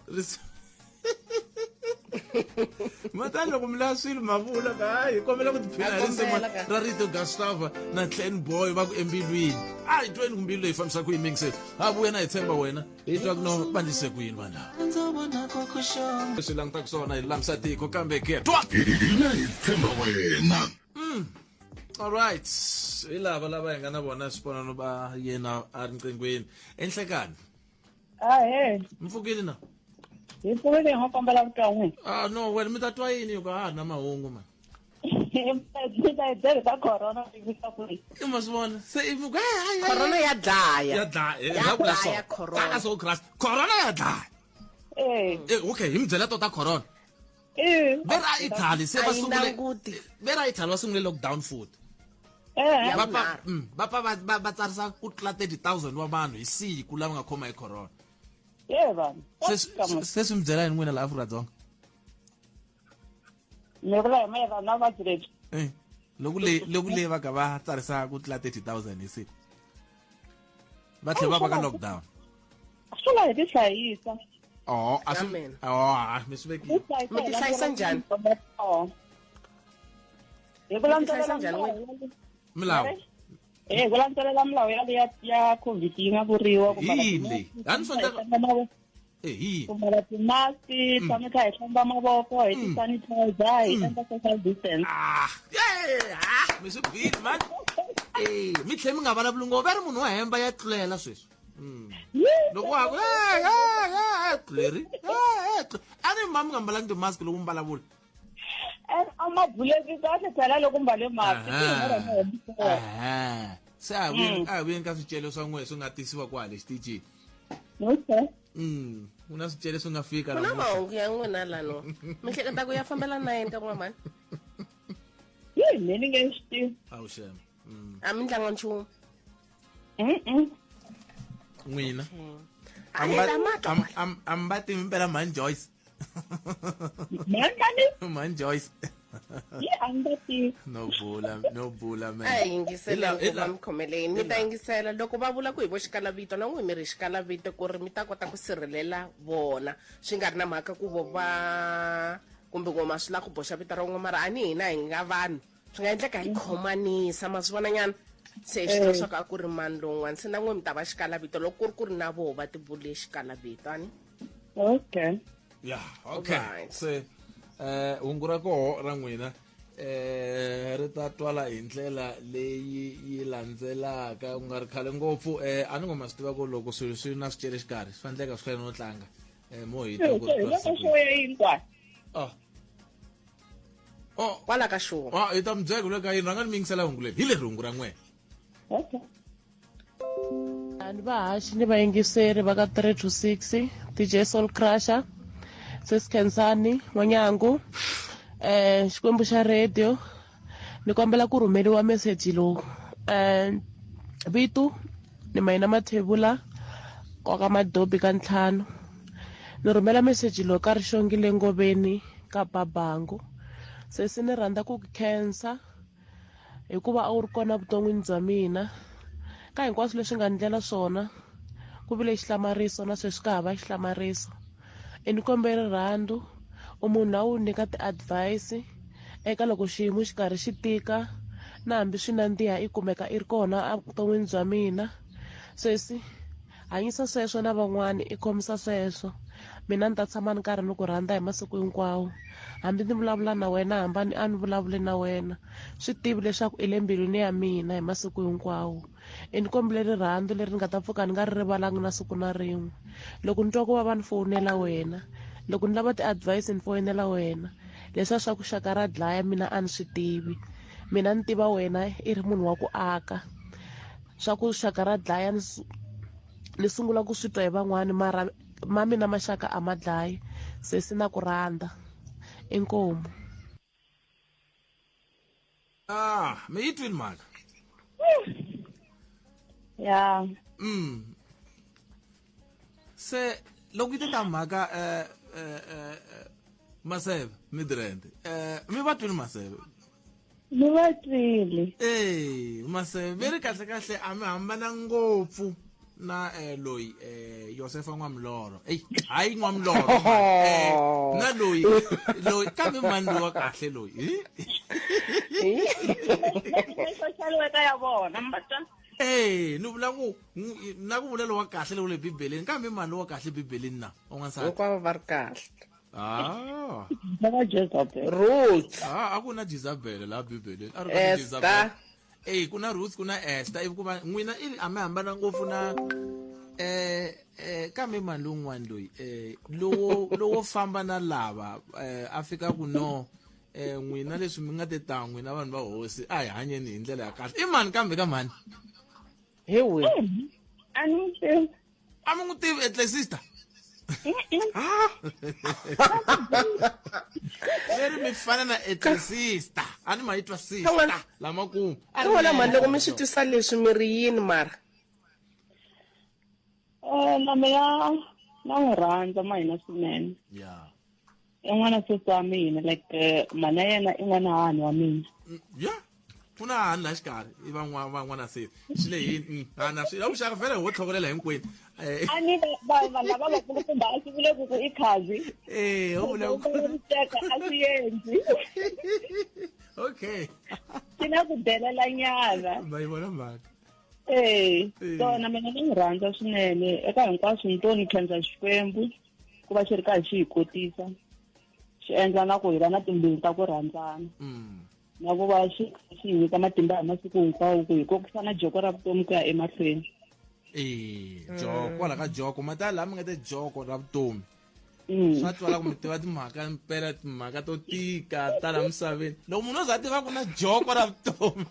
Matani loko mi lava swilo ma vula ka hayi hi kombela ku tiphina hi risimu kombela ka. ra rito Gustavo na Clan Boy va ku embilwini a hi tweni ku mbilu leyi fambisa ku yini mingiseni ha vuya na hi tshemba wena hi twa ku no va ndlise ku yini vanhu lava swi langutaka swona hi lulamisa tiko kambe ke twa Hina hi tshemba wena. All right, hi lava lava hi nga na vona swiponano va yena a ri nqinghweni enhlekani. Ahee. Mi pfukile na? Hi pfukile hi ngo kombela ku twa n'wina. Ah no, wena mi ta twa yini hikuva ha ha ri na mahungu man. Mi ta hi byela ta corona mi fika kwihi? I ma swi vona se i ku Corona ya dlaya. Ya dlaya. Ya Ya vula dlaya so. corona. Tsaka so crash. Corona ya dlaya. Okay, hi mi byela to ta corona. Ve ra Italy se va A yi sungule languti. Ve ra Italy va sungule lockdown futhi. Ya Va vunharhu. pa va tsarisa ku tlula 30,000 wa vanhu hi siku lava nga khoma hi corona. Ye vanhu. Se swi mi byela yini n'wina la Afrika-Dzonga? Mi vula hi mayelana na vuvabyi lebyi. Loko le va ka va tsarisa ku tlula 30,000 hi siku. Va tlhela va va ka lockdown. Swi la hi ti hlayisa. Oh, a swi Amen. Oh, a mi swi vekile. Mi ti hlayisa njhani? Hi ku Mi ti landzelela hlayisa njhani milawu. Milawu. Eh, ku landzelela milawu ya COVID yi nga vuriwa ku mbala Hi yini leyi? A ni fanele Eh, hi yini? ku mbala timaski, tshame kha hi hlamba mavoko, hi ti sanitizer, hi endla social distance. Ah, yeah, ah, mi swi bile man. Eh, mi tlhe mi nga vulavuli ngopfu. Va ri munhu wo hemba ya tlulela sweswi. Loko wa ku eh tluleri. Eh, a ni ma mi nga mbalangi timask loko mi vulavula. A ma buleki kahle phela loko mbale mask. Aha. Se a hi vuyeni ka swicele swa n'wehe swi nga tisiwa kwale xitichini. Okay. Ku na swicele swi nga fika Ku na namuntlha. mahungu ya n'wina lano. Mi hleketa ku ya fambela na yini ka n'wamani? Yi mina ni nge swi tivi. Awu xem. A mi ndlanga nchumu. N'wina. A hi ta ma twa. A mi va tivi mpela Mhani Joyce. Mhani? Mhani Joyce. Yi a ni va tivi. No bula, no bula man. A hi yingiseleni ku Hi la- va mi khomeleni mi ta yingisela loko va vula ku hi vo xikalavito na n'wi mi ri xikalavito ku ri mi ta kota ku sirhelela vona swi nga ri na mhaka ku vo va kumbe ngoma swi lava ku boxa vito ra un'we mara a ni hina hi nga vanhu swi nga endleka hi khomanisa ma swi vonanyana se hi swi tiva swa ku a ku ri mani lowun'wana se na n'we mi ta va xikalavito loko ku ri ku ri na voho va tivule xikalavito ani. Okay. Yeah, okay. Se hungu ra koho ra n'wina ri ta twala hi ndlela leyi yi landzelaka ku nga ri khale ngopfu. A ni ngo ma swi tiva ku loko swilo swi na swicele xikarhi swi faneleka swi hlwela no tlanga mo hi twa ku ri Hi twa le ka siku. show ya yini kwala? Oh. Oh. Kwala ka show. Ah, hi ta mi byela ku le ka yini rhanga ni mi yingisela hungu leri. Hi leri hungu ra n'wina. Okay. Ni vahaxi ni vayingiseri va ka 3 to 6 DJ Soul Crusher Sis Khensani N'wanyangu Xikwembu xa radio ni kombela ku rhumeriwa meseji lowu vito ni Mayina Mathebula kwa ka Madobi ka ntlhanu Ni rhumela meseji lowu ka Rixongile Ngoveni ka Babangu. Sesi ni rhandza ku ku khensa hikuva a wu ri kona vuton'wini bya mina. Ka hinkwaswo leswi nga ndlela swona ku vile xihlamariso na sweswi ka ha va xihlamariso. I ni kombe rirhandzu, u munhu loyi a wu nyika ti-advice eka loko xiyimo xi karhi xi tika na hambi swi nandziha i kumeka i ri kona evuton'wini bya mina. Sesi hanyisa sweswo na van'wani i khomisa sweswo. Mina ni ta tshama ni karhi ni ku rhandza hi masiku hinkwawo. Hambi ni vulavula na wena hambani a ni vulavuli na wena, swi tivi leswaku i le mbilwini ya mina hi masiku hinkwawo. I ni kombile rirhandzu leri ni nga ta pfuka ni nga ri rivalanga na siku na rin'we. Loko ni twa ku vava ni fowunela wena, loko ni lava ti-advice ni foyinela wena. Leswiya swa ku xaka ra dlaya mina a ni swi tivi. Mina ni tiva wena i ri munhu wa ku aka. Swa ku xaka ra dlaya ni ni sungula ku swi twa hi van'wani mara ma mina maxaka a ma dlayi. Sesi na ku rhandza. Inkomu. Ah, mi yi twini mhaka? Ya. Se loko yi te ta mhaka eh Maseve Midrand. Mi va twini Maseve? Ni va twile. Eh, Maseve ve ri kahle kahle a mi hambana ngopfu na loyi Yosefa N'wamiloro. Ey, hayi N'wamiloro. Na loyi loyi kambe mani loyi wa kahle loyi. Social worker ya vona mi va twa. Eh, ni vula ku na ku vula lowa kahle lowu le Bibeleni kambe mani lowa kahle Bibeleni na u nga nsati. Hinkwavo va ri kahle. Ah. Va Jezabel. Ruth. Ah, a ku na Jezabel la Bibeleni. A ri ku Esther. Jezabel. Eh, ku na Ruth, ku na Esther, ivi ku va n'wina i a mi hambana ngopfu na kambe mani lowun'wana loyi lowo lowo famba na lava a fika ku no n'wina leswi mi nga te ta n'wina vanhu va hosi a hi hanyeni hi ndlela ya kahle. I mani kambe ka mani? Hi wihi? A ni n'wi tivi. A mi n'wi tivi Ecclesister? Leri mi fana na Ecclesister. A ni ma yi twa sister lamakumu. Ka n'wana mhani loko mi swi twisa leswi mi ri yini mara? Na mina na n'wi rhandza mahina swinene. Yeah. I n'wana sesi wa mina like mhana yena i n'wana hahani wa mina. Yeah. Ku na hahani laha xikarhi i van'wana sesi. Swi le yini? Na swi la vuxaka vhele ho tlhokolela hinkwenu. A ni vanhu lava vakulukumba a swi vule ku ku i khazi. Eh, ho vula ku teka a swi endli. Okay. Swi na ku delela nyana. Ma yi vona mhaka. Eh, so na mina ni n'wi rhandza swinene eka hinkwaswo ni to ni khensa Xikwembu ku va xi ri karhi xi hi kotisa xi endla na ku hi va na timbilu ta ku rhandzana. Na ku va xi xi hi nyika matimba hi masiku hinkwawo ku hi kokisana joko ra vutomi ku ya emahlweni. Eh, joko kwala ka joko mata laha mi nga te joko ra vutomi. Swa twala ku mi tiva timhaka mpela timhaka to tika ta laha misaveni. Loko munhu o za a tiva ku na joko ra vutomi.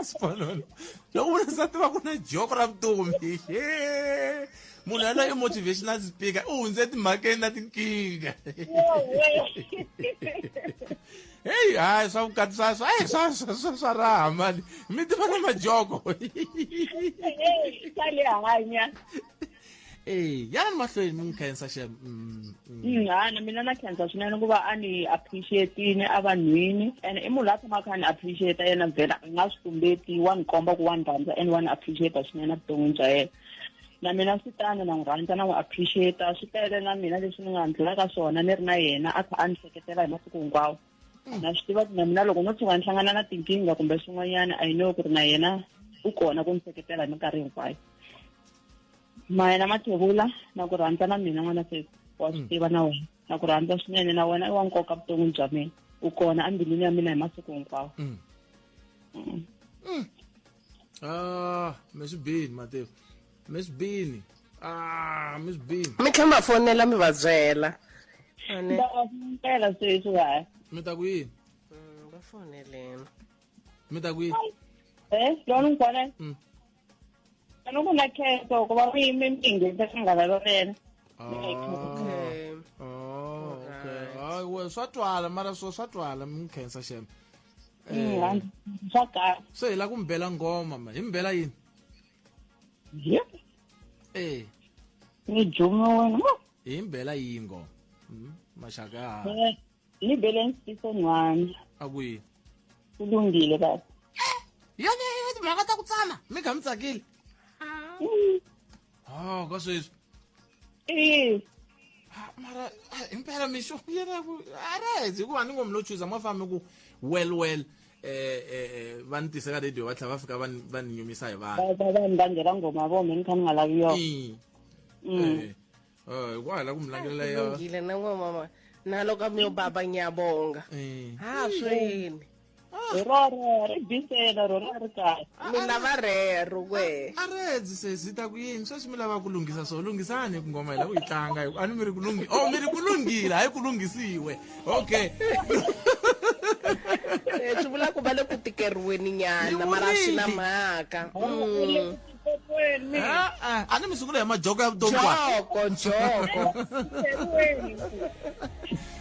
Sponono. Loko munhu a za a tiva ku na joko ra vutomi. Munhu yaloye i motivational speaker u hundze timhakeni na tinkingha. Hey, hayi swa vukati swa swa hey, swa swa swa swa raha mani. Mi tiva na majoko. Hey, swa le hanya. Eh, yani mahlweni mi n'wi khensa xem. Ha, na mina na khensa swinene ku va a ni appreciate-ini a vanhwini and i munhu loyi a tshamaka a ni appreciate yena vhela a nga swi tumbeti wa ni komba ku wa ni rhandza and wa ni appreciate swinene evuton'wini bya yena. Na mina swi tano na n'wi rhandza na n'wi appreciate swi tele na mina leswi ni nga ndlula ka swona ni ri na yena a kha a ni seketela hi masiku hinkwawo. Na swi tiva ku na mina loko no tshuka ni hlangana na tinkingha kumbe swin'wanyana I know ku ri na yena u kona ku ni seketela hi minkarhi hinkwayo. Mayena Mathebula na ku rhandza na mina n'wana sesi wa swi tiva na wena na ku rhandza swinene na wena i wa nkoka vuton'wini bya mina u kona embilwini ya mina hi masiku hinkwawo. Ah, mi swi bini Mateo. Mi swi bini. Ah, mi swi bini. Mi tlhela ma fonela mi va byela. Va fonela sweswi va. Mi ta ku yini? Va foneleni. Mi ta ku yini? Eh, loko ni fonela. A ni ku na khensa ku va mi mi mi nghenisa xinghana lonene. Okay. Oh, okay. Hayi, we swa twala mara swo swa twala mi khensa xem. Swa kahle. Se hi la ku mi bela ngoma ma. Hi mi bela yini? Yep. Eh. Ni jumiwini. Hi mbela yingo. Maxaka ya ha. Ni bele nsiso nhwana. A ku yini? Ku lunghile baba. Yona timhaka ta ku tsana mi kha mi tsakile. Oh, ka sweswi. Eh. Mara impela mixo yena ku arezi hikuva ni ngo mi lo chuza ma fambi ku well well va ni tisa ka radio va tlhela va fika va ni nyumisa hi vanhu. Va va ni vangela nghoma vo mina ni kha ni nga lavi yona. Hikwalaho la ku mi langelela ya. Lungile na n'wa mama. Na loko mi yo baba ngiyabonga. Ha swini. Roro ri bisela rona ri kahle. Mi lava rero kwe. A redzi sesi ta ku yini sweswi mi lava ku lunghisa so lunghisani ku ngoma hi lava ku yi tlanga hi a ni mi ri ku lunghi oh mi ri ku lunghile hayi ku lunghisiwe okay. Swi vula ku va le ku tikeriweni nyana mara swi na mhaka. A ni mi sungula hi majoko ya vutomi kwa. Joko joko.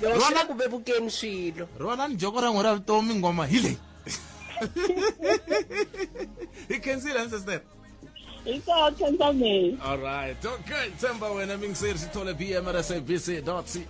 Rona ku vevukeni swilo. Rona ni joko ra n'we ra vutomi ngoma hi leyi. Hi khensile ancestor. Hi so khensa mina. All right. Okay, tshemba wena mingiseri xithole bmrsabc.co.za.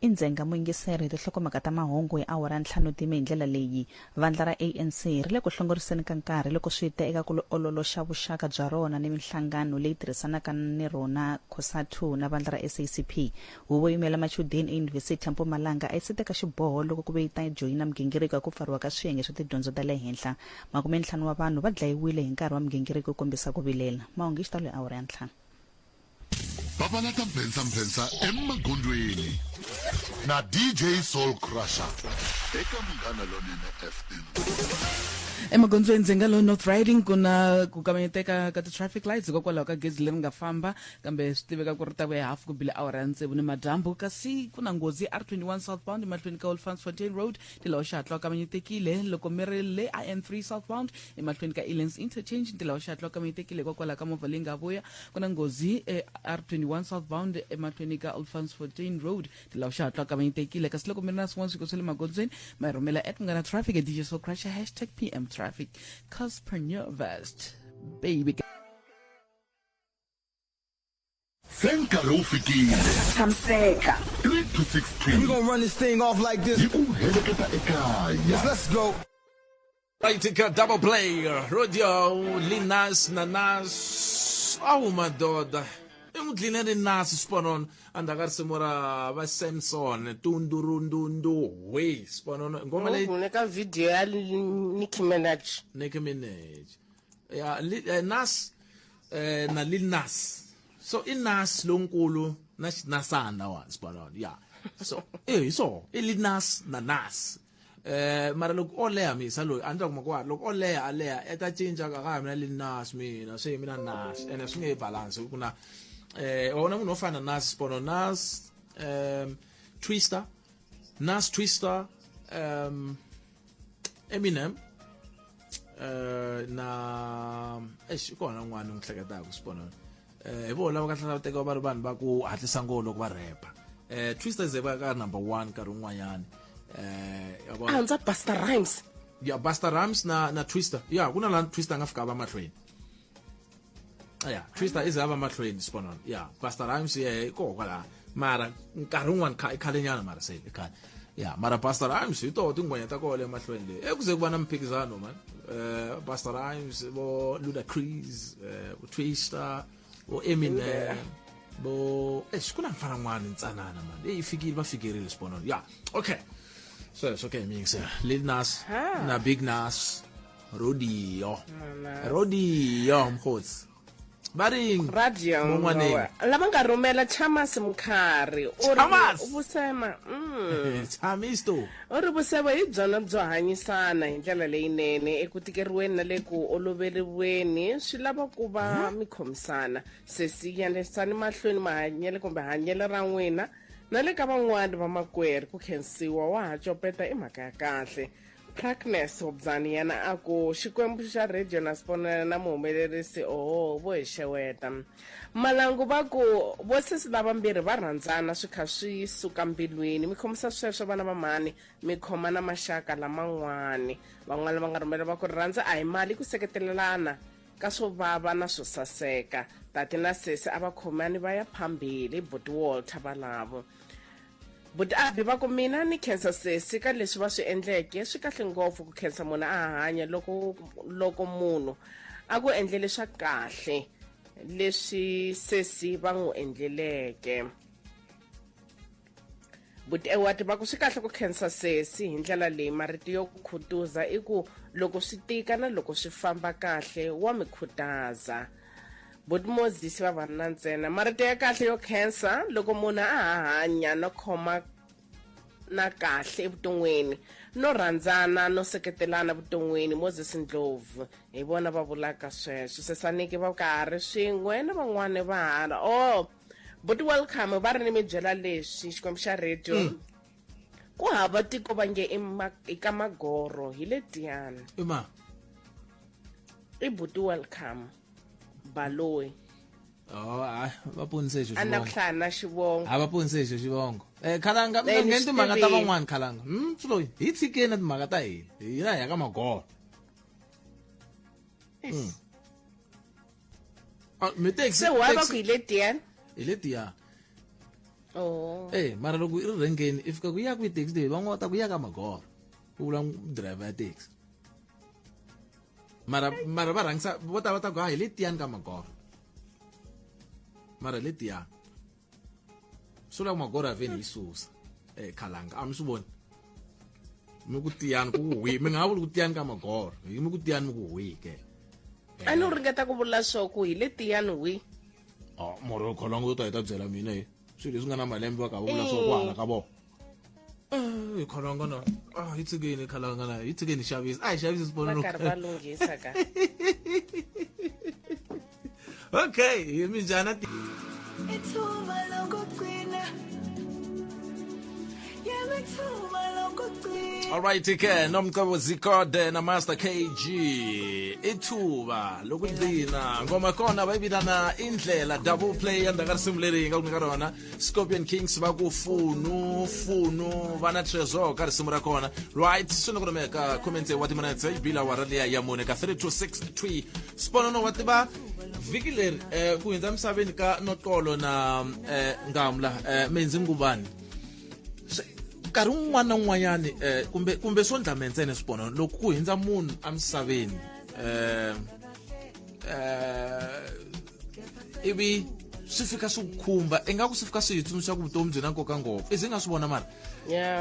I ndzhenga muyingiseri hi tinhlokomhaka ta mahungu hi awara ya ntlhanu time hi ndlela leyi. Vandla ra ANC ri le ku hlongoriseni ka nkarhi loko swi ta eka ku ololoxa vuxaka bya rona ni minhlangano leyi tirhisanaka ni rona Cosatu na vandla ra SACP. Huvo yo yimela machudeni eYunivhesiti ya Mpumalanga a yi se teka xiboho loko ku ve yi ta joyina migingiriko ya ku pfariwa ka swiyenge swa tidyondzo ta le henhla. Makumentlhanu wa vanhu va dlayiwile hi nkarhi wa migingiriko yo kombisa ku vilela. Mahungu hi xitalo hi awara ya ntlhanu. Papalata mphensamphensa emagondzweni na DJ Soul Crusher eka Munghana Lonene FM. Emagondzweni ndzi nga lo North Riding ku na ku kavanyeteka ka ti-traffic lights hikokwalaho ka gezi leri nga famba kambe swi tiveka ku ri ta vuya hafu ku bile awara ya tsevu ni madyambu kasi ku na nghozi R21 southbound emahlweni ka Olifantsfontein Road ntila wa xihatla wu kavanyetekile loko mi ri le IN3 southbound emahlweni ka Elands Interchange ntila wa xihatla wu kavanyetekile hikokwalaho ka movha leyi nga vuya ku na nghozi e R21 southbound emahlweni ka Olifantsfontein Road ntila wa xihatla wu kavanyetekile kasi loko mi ri na swin'wana swiko swa le magondzweni ma hi rhumela at Munghana Traffic at DJ Soul Crusher hashtag PM Traffic Casper Nyovest baby. Se nkarhi wu fikile. Tshamiseka. 3 to 6 We gonna run this thing off like this. Yi ku heleketa ekaya. Let's go. Right, ka double play radio Linas na Nas awu madoda i n'wi dline ri Nas Sponono endzhaku ka risimu ra va Samson tundurundundu we Sponono ngoma leyi Ni ka video ya Nicki Minaj. Nicki Minaj ya Nas na Lil Nas so i Nas lonkulu na Nasana wa Sponono ya so eh so i Lil Nas na Nas mara loko o leha misa loyi a ni ta kuma ku loko o leha a leha e ta cinca ka ka mina Lil Nas mina se mina Nas ene swi nge balance ku na wa vona munhu wo fana na Nas Sponono Nas Twister Nas Twister Eminem na eish kona un'wana ni n'wi hleketaka Sponono hi vona lava kahle va tekiwa va ri vanhu va ku hatlisa ngopfu loko va rap Twister ze va ka number 1 nkarhi wun'wanyana a hundza Busta Rhymes ya Busta Rhymes na Twister ya ku na la Twister nga fika va mahlweni ya Twister ize ava mahlweni Sponono ya Busta Rhymes ye ko kwala mara nkarhi wun'wana i khale nyana mara se i khale ya mara Busta Rhymes hi toho tingwenya ta koho le mahlweni le eku ze ku va na mphikizano man Busta Rhymes vo Ludacris vo Twister vo Eminem vo eish ku na mfana n'wana ntsanana man eyi fikile va fikerile Sponono ya okay sweswo okay mix Lil Nas na Big Nas Rodeo Rodeo mkhosi va ri radio Van'waneni. lava nga rhumela Chamas Mkhari u ri Chamas! vusema Chamisto u ri vusebo hi byona byo hanyisana hi ndlela leyinene eku tikeriweni na le ku oloveriweni swi lava ku va mi khomisana sesi yanisani mahlweni mahanyelo kumbe hanyelo ra n'wina na le ka van'wani vamakwerhu ku khensiwa wa ha copeta i mhaka ya kahle. Pragnes Hobzani yena a ku Xikwembu xa radio na Siponela na muhumelerisi oho vo hi xeweta. Malangu va ku vo sesi lavambirhi va rhandzana swi kha swi suka mbilwini mi khomisa sweswo vana va mhani mi khoma na maxaka laman'wani. Van'wana va nga rhumela va ku rirhandzu a hi mali ku seketelelana ka swo vava na swo saseka. Tati na sesi a va khomani va ya phambili buti Walter valavo. Buti Abi va ku mina ni khensa sesi ka leswi va swi endleke swi kahle ngopfu ku khensa munhu a ha hanya loko loko munhu a ku endlele swa kahle leswi sesi va n'wi endleleke. Buti Ewati va ku swi kahle ku khensa sesi hi ndlela leyi marito yo khutuza i ku loko swi tika na loko swi famba kahle wa mi khutaza. Buti Moses vavanuna ntsena. Marito ya kahle yo khensa loko munhu a ha hanya no khoma na kahle evuton'wini no rhandzana no seketelana vuton'wini Moses Ndlovu hi vona va vulaka sweswo Sesaniki va karhi swin'we na van'wani va hala oh buti welcome va ri ni mi byela leswi xikwembu xa radio ku hava tiko va nge i ka magoro hi le tiyani ima i buti welcome baloyi Oh, hayi va ponise xo a na ku hlaya na xivongo a va ponise xo xivongo eh khalanga mi nga ngheni timhaka ta van'wana khalanga swilo hi tshikeni timhaka ta hina hina hi ya ka magolo ah, mi taxi se wa va ku hi le tiyani hi le tiyani oh eh mara loko i ri rhengeni i fika ku ya kwi taxi leyi van'wana va ta ku ya ka magolo ku vula driver ya taxi mara mara va rhangisa vo tala va ta ku ha hi le tiyani ka magoro mara hi le tiyani swi vula ku magoro a veni yi susa eh khalanga a mi swi voni mi ku tiyani ku hwi mi nga ha vuli ku tiyani ka magoro hi mi ku tiyani mi ku hwi ke a ni ringeta ku vula swo ku hi le tiyani hwi oh moro kholongo yo ta hi ta byela mina hi swilo leswi nga na malembe va ka vula swo ku hala ka vona Eh, khalanga na ah hi tshikeni khalanga na hi tshikeni xavisa a hi xavisi swipono va karhi va lunghisa ka okay hi minjhani Ithuba lokugcina Yebo ithuba lokugcina Alright ke nomcebo Zikode na Master KG ithuba lokugcina ngoma kona va yi vitana indlela double play ya ndzhaku ka risimu leri hi nga ku nyika rona Scorpion Kings va ku funu funu va na Trezor ka risimu ra kona right swi ni ku rhumeka ka comment wa timinetse yi bila awara liya ya mune ka 3 to 6 3 sponono wa tiva vhiki leri eh, ku hundza misaveni ka Noxolo na eh, Ngamla eh, Menzi Ngubani nkarhi wun'wana na wun'wanyani eh, kumbe kumbe swo ndlame ntsena swiponono loko ku hundza munhu emisaveni eh, eh ivi swi fika swi ku khumba ingaku swi fika swi hi tsundzuxa ku vutomi byi na nkoka ngopfu i ze nga swi vona mara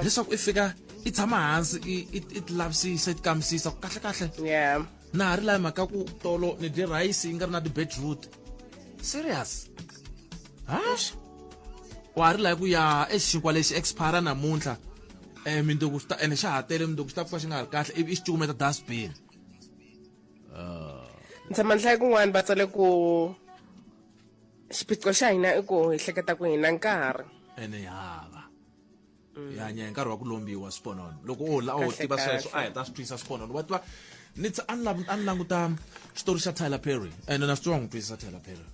leswaku i fika i tshama hansi i ti lavisisa i ti kambisisa ku kahle kahle na ha ri laha mhaka ku tolo ni dye rhayisi yi nga ri na ti-beetroot serious ha wa ha ri laha ku ya exinkwa lexi expire namuntlha um mindzuku swi ta ene xa ha tele mindzuku xi ta pfuka xi nga ha ri kahle ivi i xi cukumeta dustbin Ni tshama ni hlaya kun'wana va tsale ku xiphiqo xa hina i ku hi hleketa ku hi na nkarhi ene hi hava hi hanya hi nkarhi wa ku lombiwa swiponono loko o la o Kahle, tiva sweswo kahle. a hi ta swi twisa swiponono wa tiva ni a ni a ni languta xitori xa Tyler Perry ene na swi tiva n'wi twisisa Tyler Perry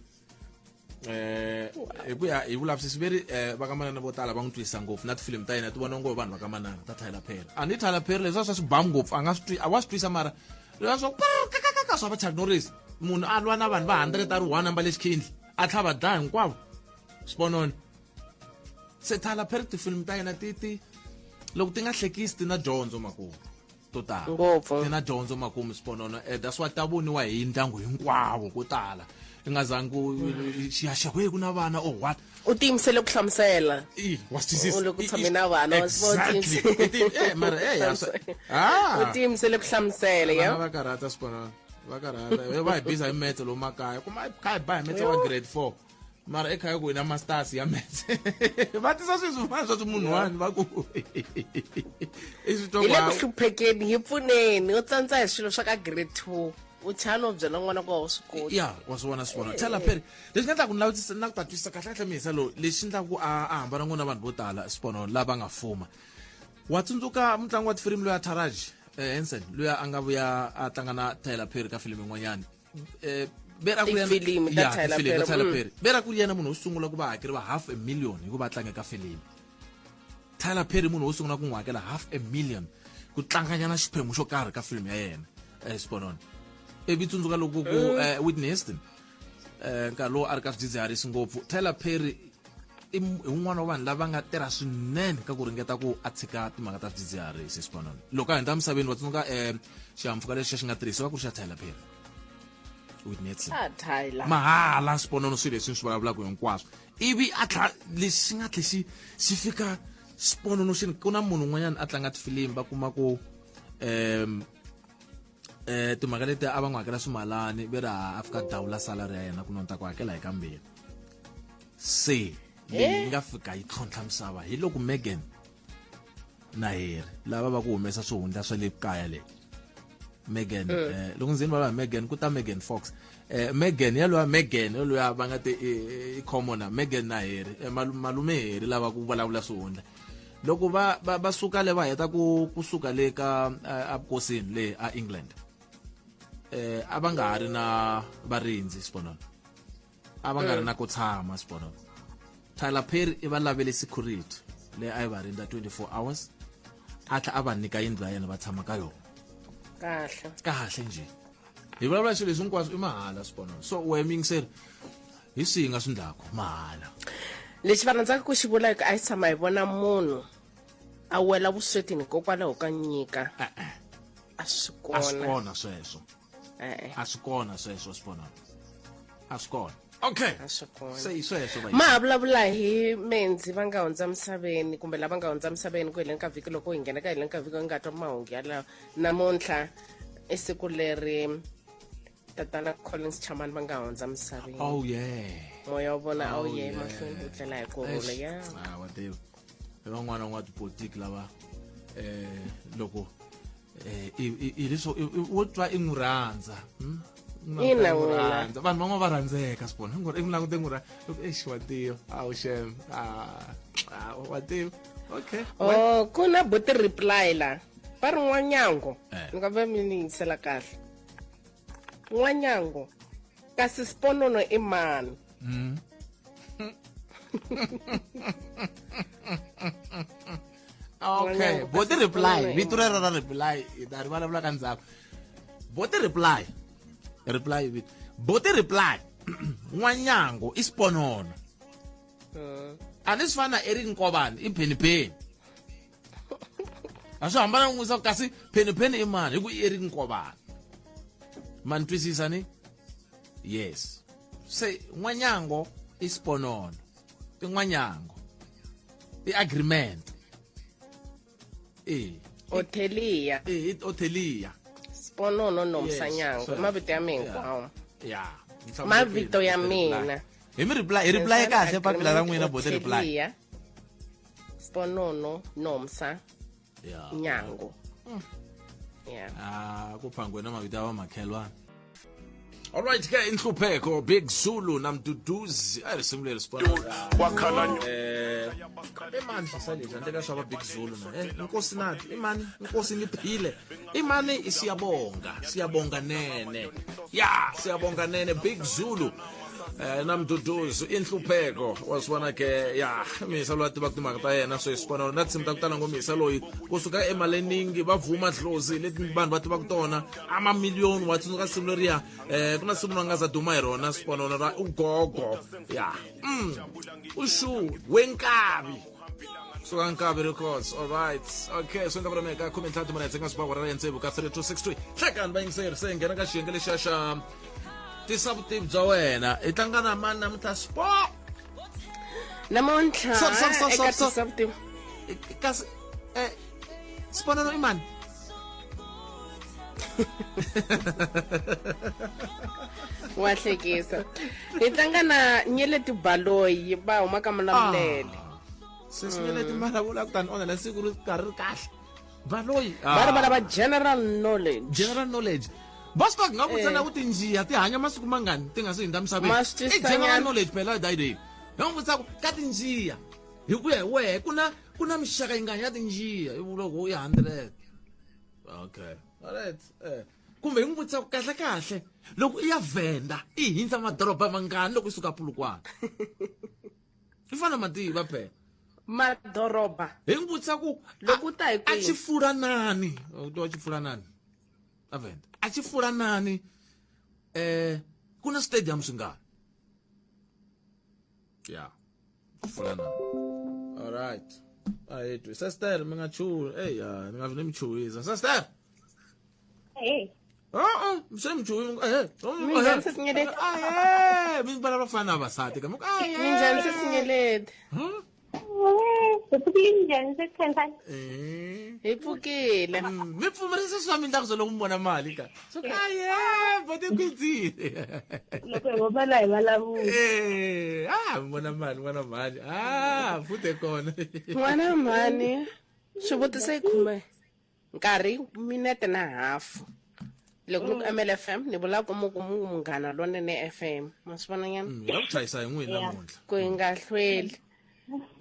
eh hi ku ya hi vulavisisi veri eh va ka manana vo tala va n'wi twisisa ngopfu na tifilimi ta yena ti vona ngopfu vanhu va ka manana ta Tyler Perry a ni Tyler Perry leswiya swa swibamu ngopfu a nga swi twi a wa swi twisa mara leswiya swa kakakaka swa va Chuck Norris munhu a lwa na vanhu va 100 a ri one ambale xikhindli a tlhava dlaya hinkwavo swipononi se Tyler Perry tifilimi ta yena ti ti loko ti nga hlekisi ti na dyondzo makumu to tala ngopfu ti na dyondzo makumu swiponono eh, that's why ta voniwa hi ndyangu hinkwawo ko tala i nga zangi ku xiyaxiya ku ku na vana or what u tiyimisele ku hlamusela i wa swi twisisa U le ku tshame na vana, wa swi vona, u Exactly. tiyimisele. Eh, mara eh ya swa- ah u tiyimisele ku hlamusela vana ya va karhata swiponono va karhata va hi biza hi metse lomu makaya kuma kha hi ba hi metse wa grade 4 mara ekhaya ku na masters ya maths va tisa swilo swin'wana swa swimunhwani va ku i swi twa hi le ku hluphekeni hi pfuneni u tsandza hi swilo swa ka grade 2 u chana u byela n'wana ku a wu swi koti ya wa swi vona swi vona Tyler Perry lexi nga endlaka ku ni lavisisa na ku ta twisisa kahle kahle mihisa lowu lexi endlaka ku a a hambana ngopfu na vanhu vo tala swipono lava nga fuma wa tsundzuka mutlangi wa tifilimi loyi a Taraji Hansen luya a nga vuya a tlanga na Tyler Perry ka filimi yin'wanyana ve ra ku ri yena- Tifilimi ta Ya, Tyler tifilimi ta Perry, Tyler Perry ve ra ku ri yena munhu wo sungula ku va hakeriwa half a million hi ku va a tlanga ka filimi Tyler Perry munhu wo sungula ku n'wi hakela half a million ku tlanganyana xiphemu xo karhi ka filimi ya yena Sponon ivi tsundzuka loko ku Whitney Houston nkarhi lowu a ri ka swidzidziharisi ngopfu Tyler Perry i hi wun'wana wa vanhu lava nga tirha swinene ka ku ringeta ku a tshika timhaka ta swidzidziharisi Sponon loko a hundza emisaveni wa tsundzuka xihahampfhuka lexi xi nga tirhisiwa ku ri xa Tyler Perry Whitney Houston Ah, Tyler. Mahala Sponono swilo leswi ni swi vulavulaka hinkwaswo ivi a tlha lexi xi nga tlhe xi xi fika Sponono xi ku na munhu un'wanyana a tlanga tifilimi va kuma ku um timhaka leti a va n'wi hakela swimalani ve ri a fika dawula salary ya yena ku nonta ku hakela hi kambirhi se leyi nga fika yi tlhontlha misava hi loko Megan na Harry lava va ku humesa swihundla swa le kaya le Megan loko ndzi vulavula hi Megan ku ta Megan Fox Megan yaloya Megan yaloya va nga te i commoner Megan na Harry malume Harry lava ku vulavula swihundla loko va va va suka le va heta ku kusuka le ka abukosini le a England a va nga ha ri na varindzi Sponono a va nga ri na ko tshama Sponono Tyler Perry i va lavele security leyi a yi va rindza 24 hours a tlha a va nyika yindlu ya yena va tshama ka yona Kahle. Kahle nje hi vulavula swilo leswi hinkwaswo i mahala Sponono so wehe muyingiseri hi swihi nga swi ndlaku mahala Lexi va rhandzaka ku xi vula i ku a hi tshama hi vona munhu a wela vuswetini hikokwalaho ka nyika. A swi A swi kona. kona sweswo. E-e. A swi kona sweswo Sponono a swi kona. Okay. A swi kona. Se hi sweswo va Ma ha vulavula hi menzi va nga hundza misaveni kumbe lava nga hundza misaveni ku heleni ka vhiki loko hi nghena ka heleni ka vhiki hi nga twa mahungu yalawo namuntlha i siku leri tatana Collins Chamani va nga hundza misaveni. Oh yeah. Moya wa vona a wu Oh, ye yeah. emahlweni wu tlela hi kurhula Eish. ya. Ah, wa tiva i van'wana va tipolitiki lava loko i leswo wo twa i n'wi rhandza Ina, n'wi n'wina. rhandza vanhu van'wana va rhandzeka swi vona i n'wi langute n'wi rhandza loko exi wa tiva a wu xem ah wa tiva okay. Oh, ku na buti reply la va ri n'wanyango Eh. ni nga va mi ni yingisela kahle n'wanyango kasi Sponono i mani? Okay N'wanyango, boti kasi reply Sponono i vito rero ra reply hi ta ri vulavula ka ndzhaku boti reply reply vito boti reply n'wanyango i Sponono a ni swi fana na Eric Nkovani i Penny a swi hambana n'wi vutisa ku kasi Penny i mani hi ku i Eric Nkovani ma ni twisisa ni yes se n'wanyango i Sponono i n'wanyango i agreement e Otelia. E Otelia. Sponono Nomsa Nyango. Yes, Mavito ya mina hinkwawo. Ya. Mavito ya mina. Hi mi reply, hi reply kahle papila ra n'wina bote reply. Otelia. Sponono Nomsa Ya. Nyango. Yeah. Ah, ku phangwe na mavito ya vamakhelwana. Alright ke inhlupheko Big Zulu na Mduduzi a risimu leri Sponono. Wakhala Imani sisale handle ka swa va Big Zulu na. Nkosi nathi imani Nkosi niphile. Imani siyabonga, siyabonga nene. Ya, siyabonga nene Big Zulu. Na Mduduzi inhlupheko wa swi vona ke ya misa loyi a tivaka timhaka ta yena sweswi Sponono na tinsimu ta ku tala ngomisa loyi kusuka emaleningi va vuma dlozi leti vanhu va tivaka tona a mamiliyoni wa tsundzuka risimu leriya ku na risimu ra nga za duma hi rona Sponono ra ugogo ya ushu wenkabi suka nkabi records all right okay swi endla ku ri meka khume ntlhanu timinetse nga swi ra ya tsevu ka 3263 hlekani vayingiseri se hi nghena ka xiyenge lexiya xa tisa vutivi bya wena hi tlanga na mani namuntlha Spo Namuntlha Stop, stop, stop, eka stop, stop. tisa vutivi. Kasi Sponono i mani? Wa hlekisa. Hi tlanga na Nyeleti Baloyi va huma ka Malamulele. Sesi Nyeleti Malavula kutani onhela siku ri karhi ri kahle. Baloyi. Va ri va lava general knowledge. General knowledge. Va swi tiva nga vutisa na ku tinjiya ti hanya masiku mangani ti nga si hundza misaveni. Ma swi I twisisa general nyana. knowledge phela dayi leyi. Hi nga vutisa ku ka tinjiya hi ku ya hi wehe ku na mixaka yingani ya tinjiya i vula ku i 100. Okay, alright. Kumbe hi n'wi vutisa ku kahle kahle loko i ya Venda i hindza madoroba mangani loko i suka Polokwane? I fana mativa phela. Madoroba. Hi n'wi vutisa ku loko u ta hi a kwihi? xi fula nani? U twa xi fula nani? A Venda. A xi fula nani? Ku na stadium swingani? Yeah. Fula nani? Alright. A hi twi. Sister, mi nga chuhi. Ey, ya, ni nga vi ni mi chuhisa. Sister. Hey. Se mi chuhi. Eh. Minjhani sesinyeleti? Eh, mi vulavula ku fana na vavasati ka. Minjhani sesinyeleti? Hi pfukile njhani sesikhensani? Hi pfukile. Mi pfumerise swa mindlakuso loko mi vona mali ka. So aye, bote kwitsile. Loko hi vona hi vulavula. Eh, ah, mi vona mali, n'wana mali. Ah, futhe kona. N'wana mhani, swivutiso i khume. Nkarhi minete na hafu. Loko ni ku MLFM ni vula ku mu ku mu munghana lonene FM. Ma swi vona nyana? Hi la ku chayisa hi n'wina namuntlha. Ku hi nga hlweli.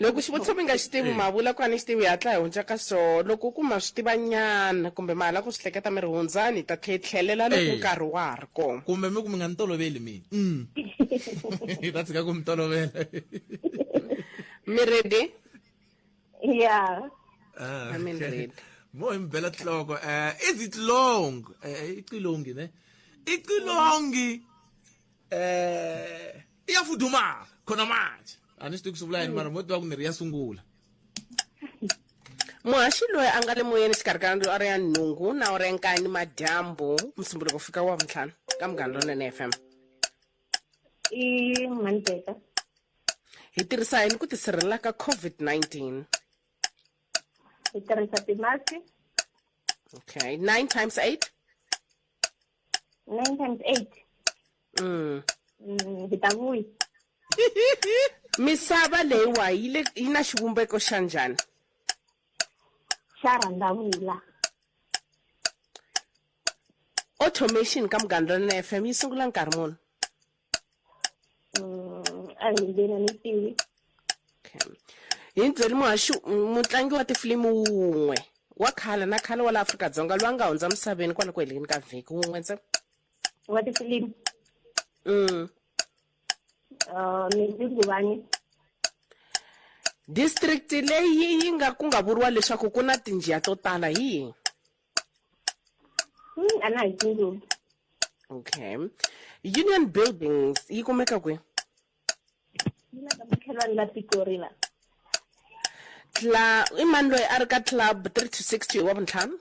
Loko xivutiso mi nga xi tivi ma vula ku a ni xi tivi hi hatla hi hundza ka swona. Loko ku ma swi tiva nyana kumbe ma ha lava ku swi hleketa mi ri hundzani hi ta tlhe hi tlhelela loko nkarhi wa ha ri kona. Kumbe mi ku mi nga ni toloveli mina. Hi ta tshika ku mi tolovela. Mi ready? Yeah. I'm in ready. Mo hi mi bela nhloko. Is it long? Icilongi ne? Icilongi iyafudumala khona manje. A ni swi tivi ku swi vula yini mara mo tiva ku ni ri ya sungula. Muhaxi loyi a nga le moyeni xikarhi ka awara ya nhungu na awara ya nkaye ni madyambu Musumbhunuko ku fika wa vuntlhanu ka Munghana Lonene FM. I Mhani Beka. Hi tirhisa yini ku tisirhelela ka COVID-19? Hi tirhisa timaski. Okay, 9 times 8? 9 times 8. Hi ta vuya. Misava leyiwa yi le yi na xivumbeko xa njhani? Xa rhandavula. Automation ka Munghana Lonene FM yi sungula nkarhi muni? A hi ndzeni ni tivi. Okay. Hi byeli muhaxi mutlangi wa tifilimi wun'we wa khale na khale wa la Afrika-Dzonga loyi a nga hundza misaveni kwala ku heleni ka vhiki wun'we ntsena. Wa tifilimi? Mindy Ngubane. District leyi yi nga ku nga vuriwa leswaku ku na tinjiya to tala hi yihi? A na ha yi tsundzuki. Okay. Union Buildings yi kumeka kwihi? Yi la ka makhelwani la Pitori la. I mani loyi a ri ka club 3 to 6 hi wa vuntlhanu?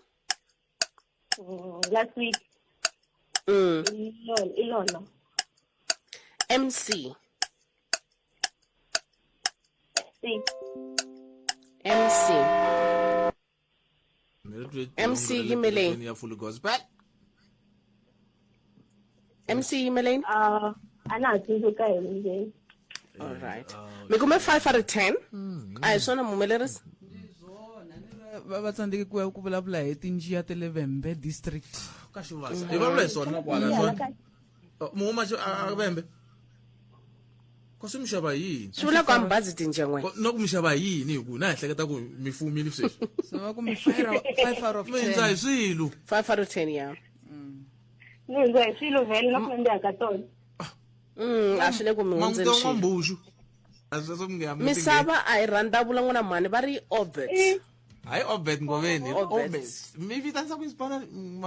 Last week. I Lolo. MC. C. MC. MC yimeleni. Ya full gospel. MC yimeleni? A na ha tsundzuka hi ndzeni. All right. Mi kume 5 out of 10. A hi swona muhumelerisi? Va tsandzeke ku ya ku vulavula hi tinjiya ta le Vhembe district. Ka xivasa. Hi vulavula hi swona kwala swona. Muhuma xi a Vhembe. Ko swi mi xava hi yini? Swi vula ku a mi bazi tinjiya n'wina. Na ku mi xava hi yini hi ku na hi hleketa ku mi fumile sweswi. So va ku mi 5 out of Mi hundza hi 10. swilo. 5 out of 10 ya. Mi hundza hi swilo vhele na ku nandziha ka tona. A swi le ku mi hundzeni N'wanguta swilo. n'wambuxu. A swi mi nge Misava a hi rhandavula n'wana mhani va ri orbit. Hayi Obet Ngoveni. Obet. Obet. Mi vitanisa ku Hispana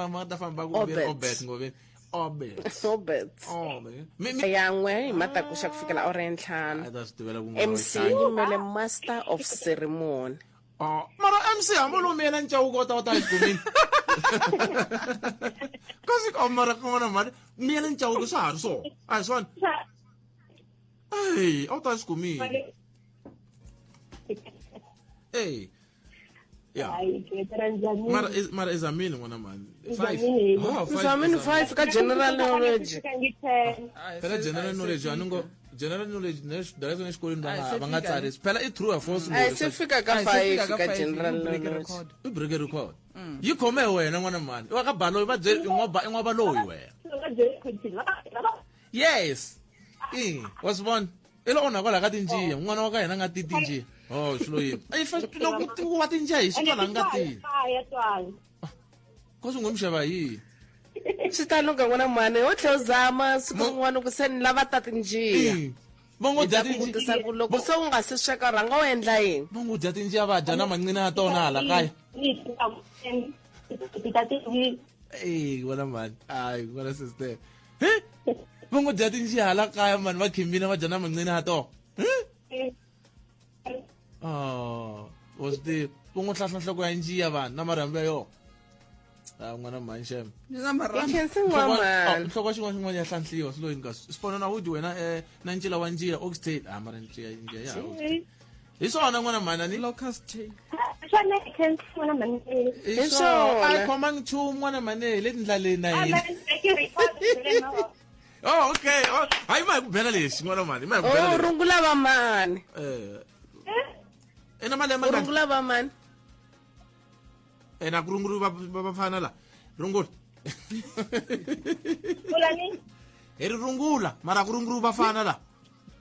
ma ta famba ku Obet. Obet Ngoveni. Obet. Obet. Obet. Yan'we hi matakuxa ku fikela awara ya ntlhanu. A ta swi tivela ku n'wana MC wa xihlangi. yimele Master of Ceremony. Oh, mara MC hambi lomu yena ncawuko u ta u ta yi kumini. Kasi oh, mara ku n'wana mhani miyela ncawuko swa ha ri swona. A hi swona. Ey, a wu ta swi kumile. Ey. Yeah. Hayi, ke njhani? Mara mara izamini n'wana mhani. 5. Izamini. Oh, 5. Izamini 5 ka general knowledge. Phela general knowledge a ni ngo general knowledge ne direct ne xikolweni va A hi nga se va nga fika tsarisi. Phela i true or false. A hi se fika ka A hi se 5 fika ka ka five, general yi break knowledge. record. I break record. Yi khome wena n'wana mhani. Wa ka baloyi va byeli i n'wa i n'wa baloyi wena. Yes. I wa swi vona? I lo onha kwalaha ka tinjiya. N'wana wa ka hina a nga ti tinjiya. Oh, swi lo yini? Ai fa loko ti wa tinjiya hi swi twa la nga ti. Ya twala. Khosi ngo mi xava hi yini? Swi ta lunga n'wana mhani, ho tlhela u zama siku rin'wana ku se ni lava ta tinjiya. Va ngo dya Hi ta ku vutisa ku loko se u nga se sweka rhanga u endla yini? Va ngo dya tinjiya va dya na manqina ya tona hala kaya. Ey, wena mhani. Hayi, wena sister. He? Va ngo dya tinjiya hala kaya mani va khimbina va dya na manqina ya tona. He? Oh, wa swi tiva. Va ngo hlahla nhloko ya njiya vanhu na marhambu ya yona. Ah, n'wana mhani xem. Na marhambu. Hi khensi n'wamhani. Nhloko ya xin'wana xin'wana ya hlanhliwa swilo hinkwaswo. Swipono na wudi wena na ncila wa njiya oxtail. Ah, mara njiya njiya ya. Hi swona n'wana mhani ani? Locust tail. Swona hi khensi n'wana mhani. Hi swona. A hi khomangi nchumu n'wana mhani le tindlaleni na hina. Oh, okay. Oh, hayi ma hi ku bela lexi n'wana mhani, ma hi ku bela. Oh, lexi. rungula va mani? Ena malembe U rungula va mani? Ena ku rungula va vafana la. Rungula. Kulani? Hi ri rungula, mara ku rungula vafana la.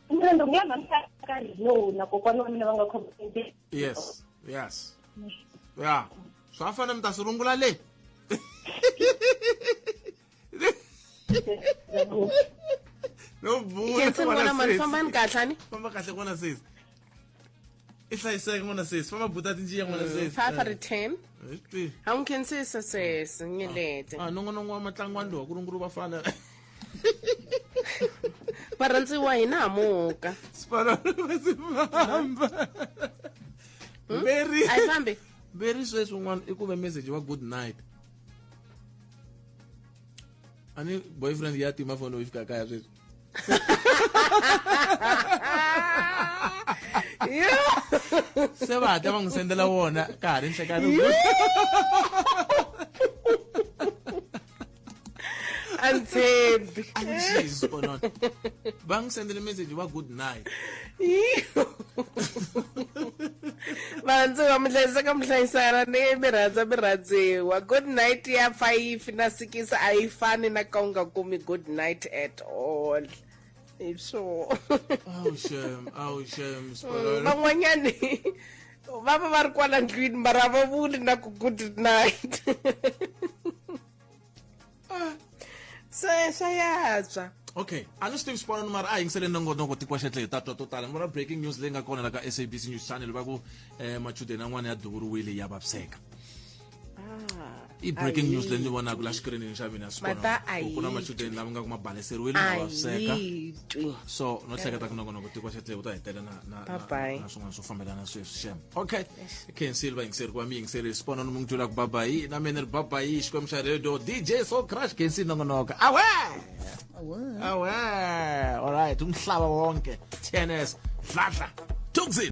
Mina rungula mhani ka no na kokwana wa mina va nga khoma. Yes. Yes. Yeah. Swa fana mi ta swi rungula le. No bula. Khensi n'wana mhani, fambani kahle ani? Famba kahle n'wana sesi. I hlayiseke n'wana sesi, famba buta tinjiya n'wana sesi. 5 out of 10. Hi swi tivi. A n'wi khensisa sesi nyelete. Ah, nongonoko wa matlangwani lowu ku rungula vafana. Varhandziwa hina hamuka. Sifana famba. Very. A yi fambi. Very sweswi un'wana i kume message wa good night. Ani boyfriend ya tima phone yi fika kaya sweswi. Se va hatla va n'wi sendela wona ka ha ri nhlekani. A ni tshembi. A ni xizwi kona. Va n'wi sendele message wa good night. Varhandziwa mi hlayiseka mi hlayisana ni mi rhandza mi rhandziwa. Good night ya 5 na 6 a yi fani na ka u nga kumi good night at all. Hi swona. Awu shem, awu shem, Sibonelo. Van'wanyani va va va ri kwala ndlwini mara va vuli na ku good night. Se swa yantswa. Okay, a ni swi tivi Sibonelo mara a yingiseleni nongonoko tiko xetle hi ta twa to tala. Ni vona breaking news leyi nga kona la ka SABC News Channel va ku machudeni an'wana ya duvuriwile ya vaviseka. I breaking news leyi ni vonaka la xikirinini xa mina Sibonelo. Mata a Ku na yi machudeni lama nga ku ma baleseriwile ma A vaviseka. yi twi. So no hleketa ku nongonoko tiko xetle wu ta hetelela na Bye-bye. na swin'wana swo fambelana sweswi xem. Okay. Khensile va yingiseri ku va mi yingiserile Sibonelo mi n'wi twela ku babayi na mina ni ri babayi Xikwembu xa radio DJ Soul Crush Khensile nongonoko. Awe! Awe! All right, umhlaba wonke. TNS Dladla. Thukzini.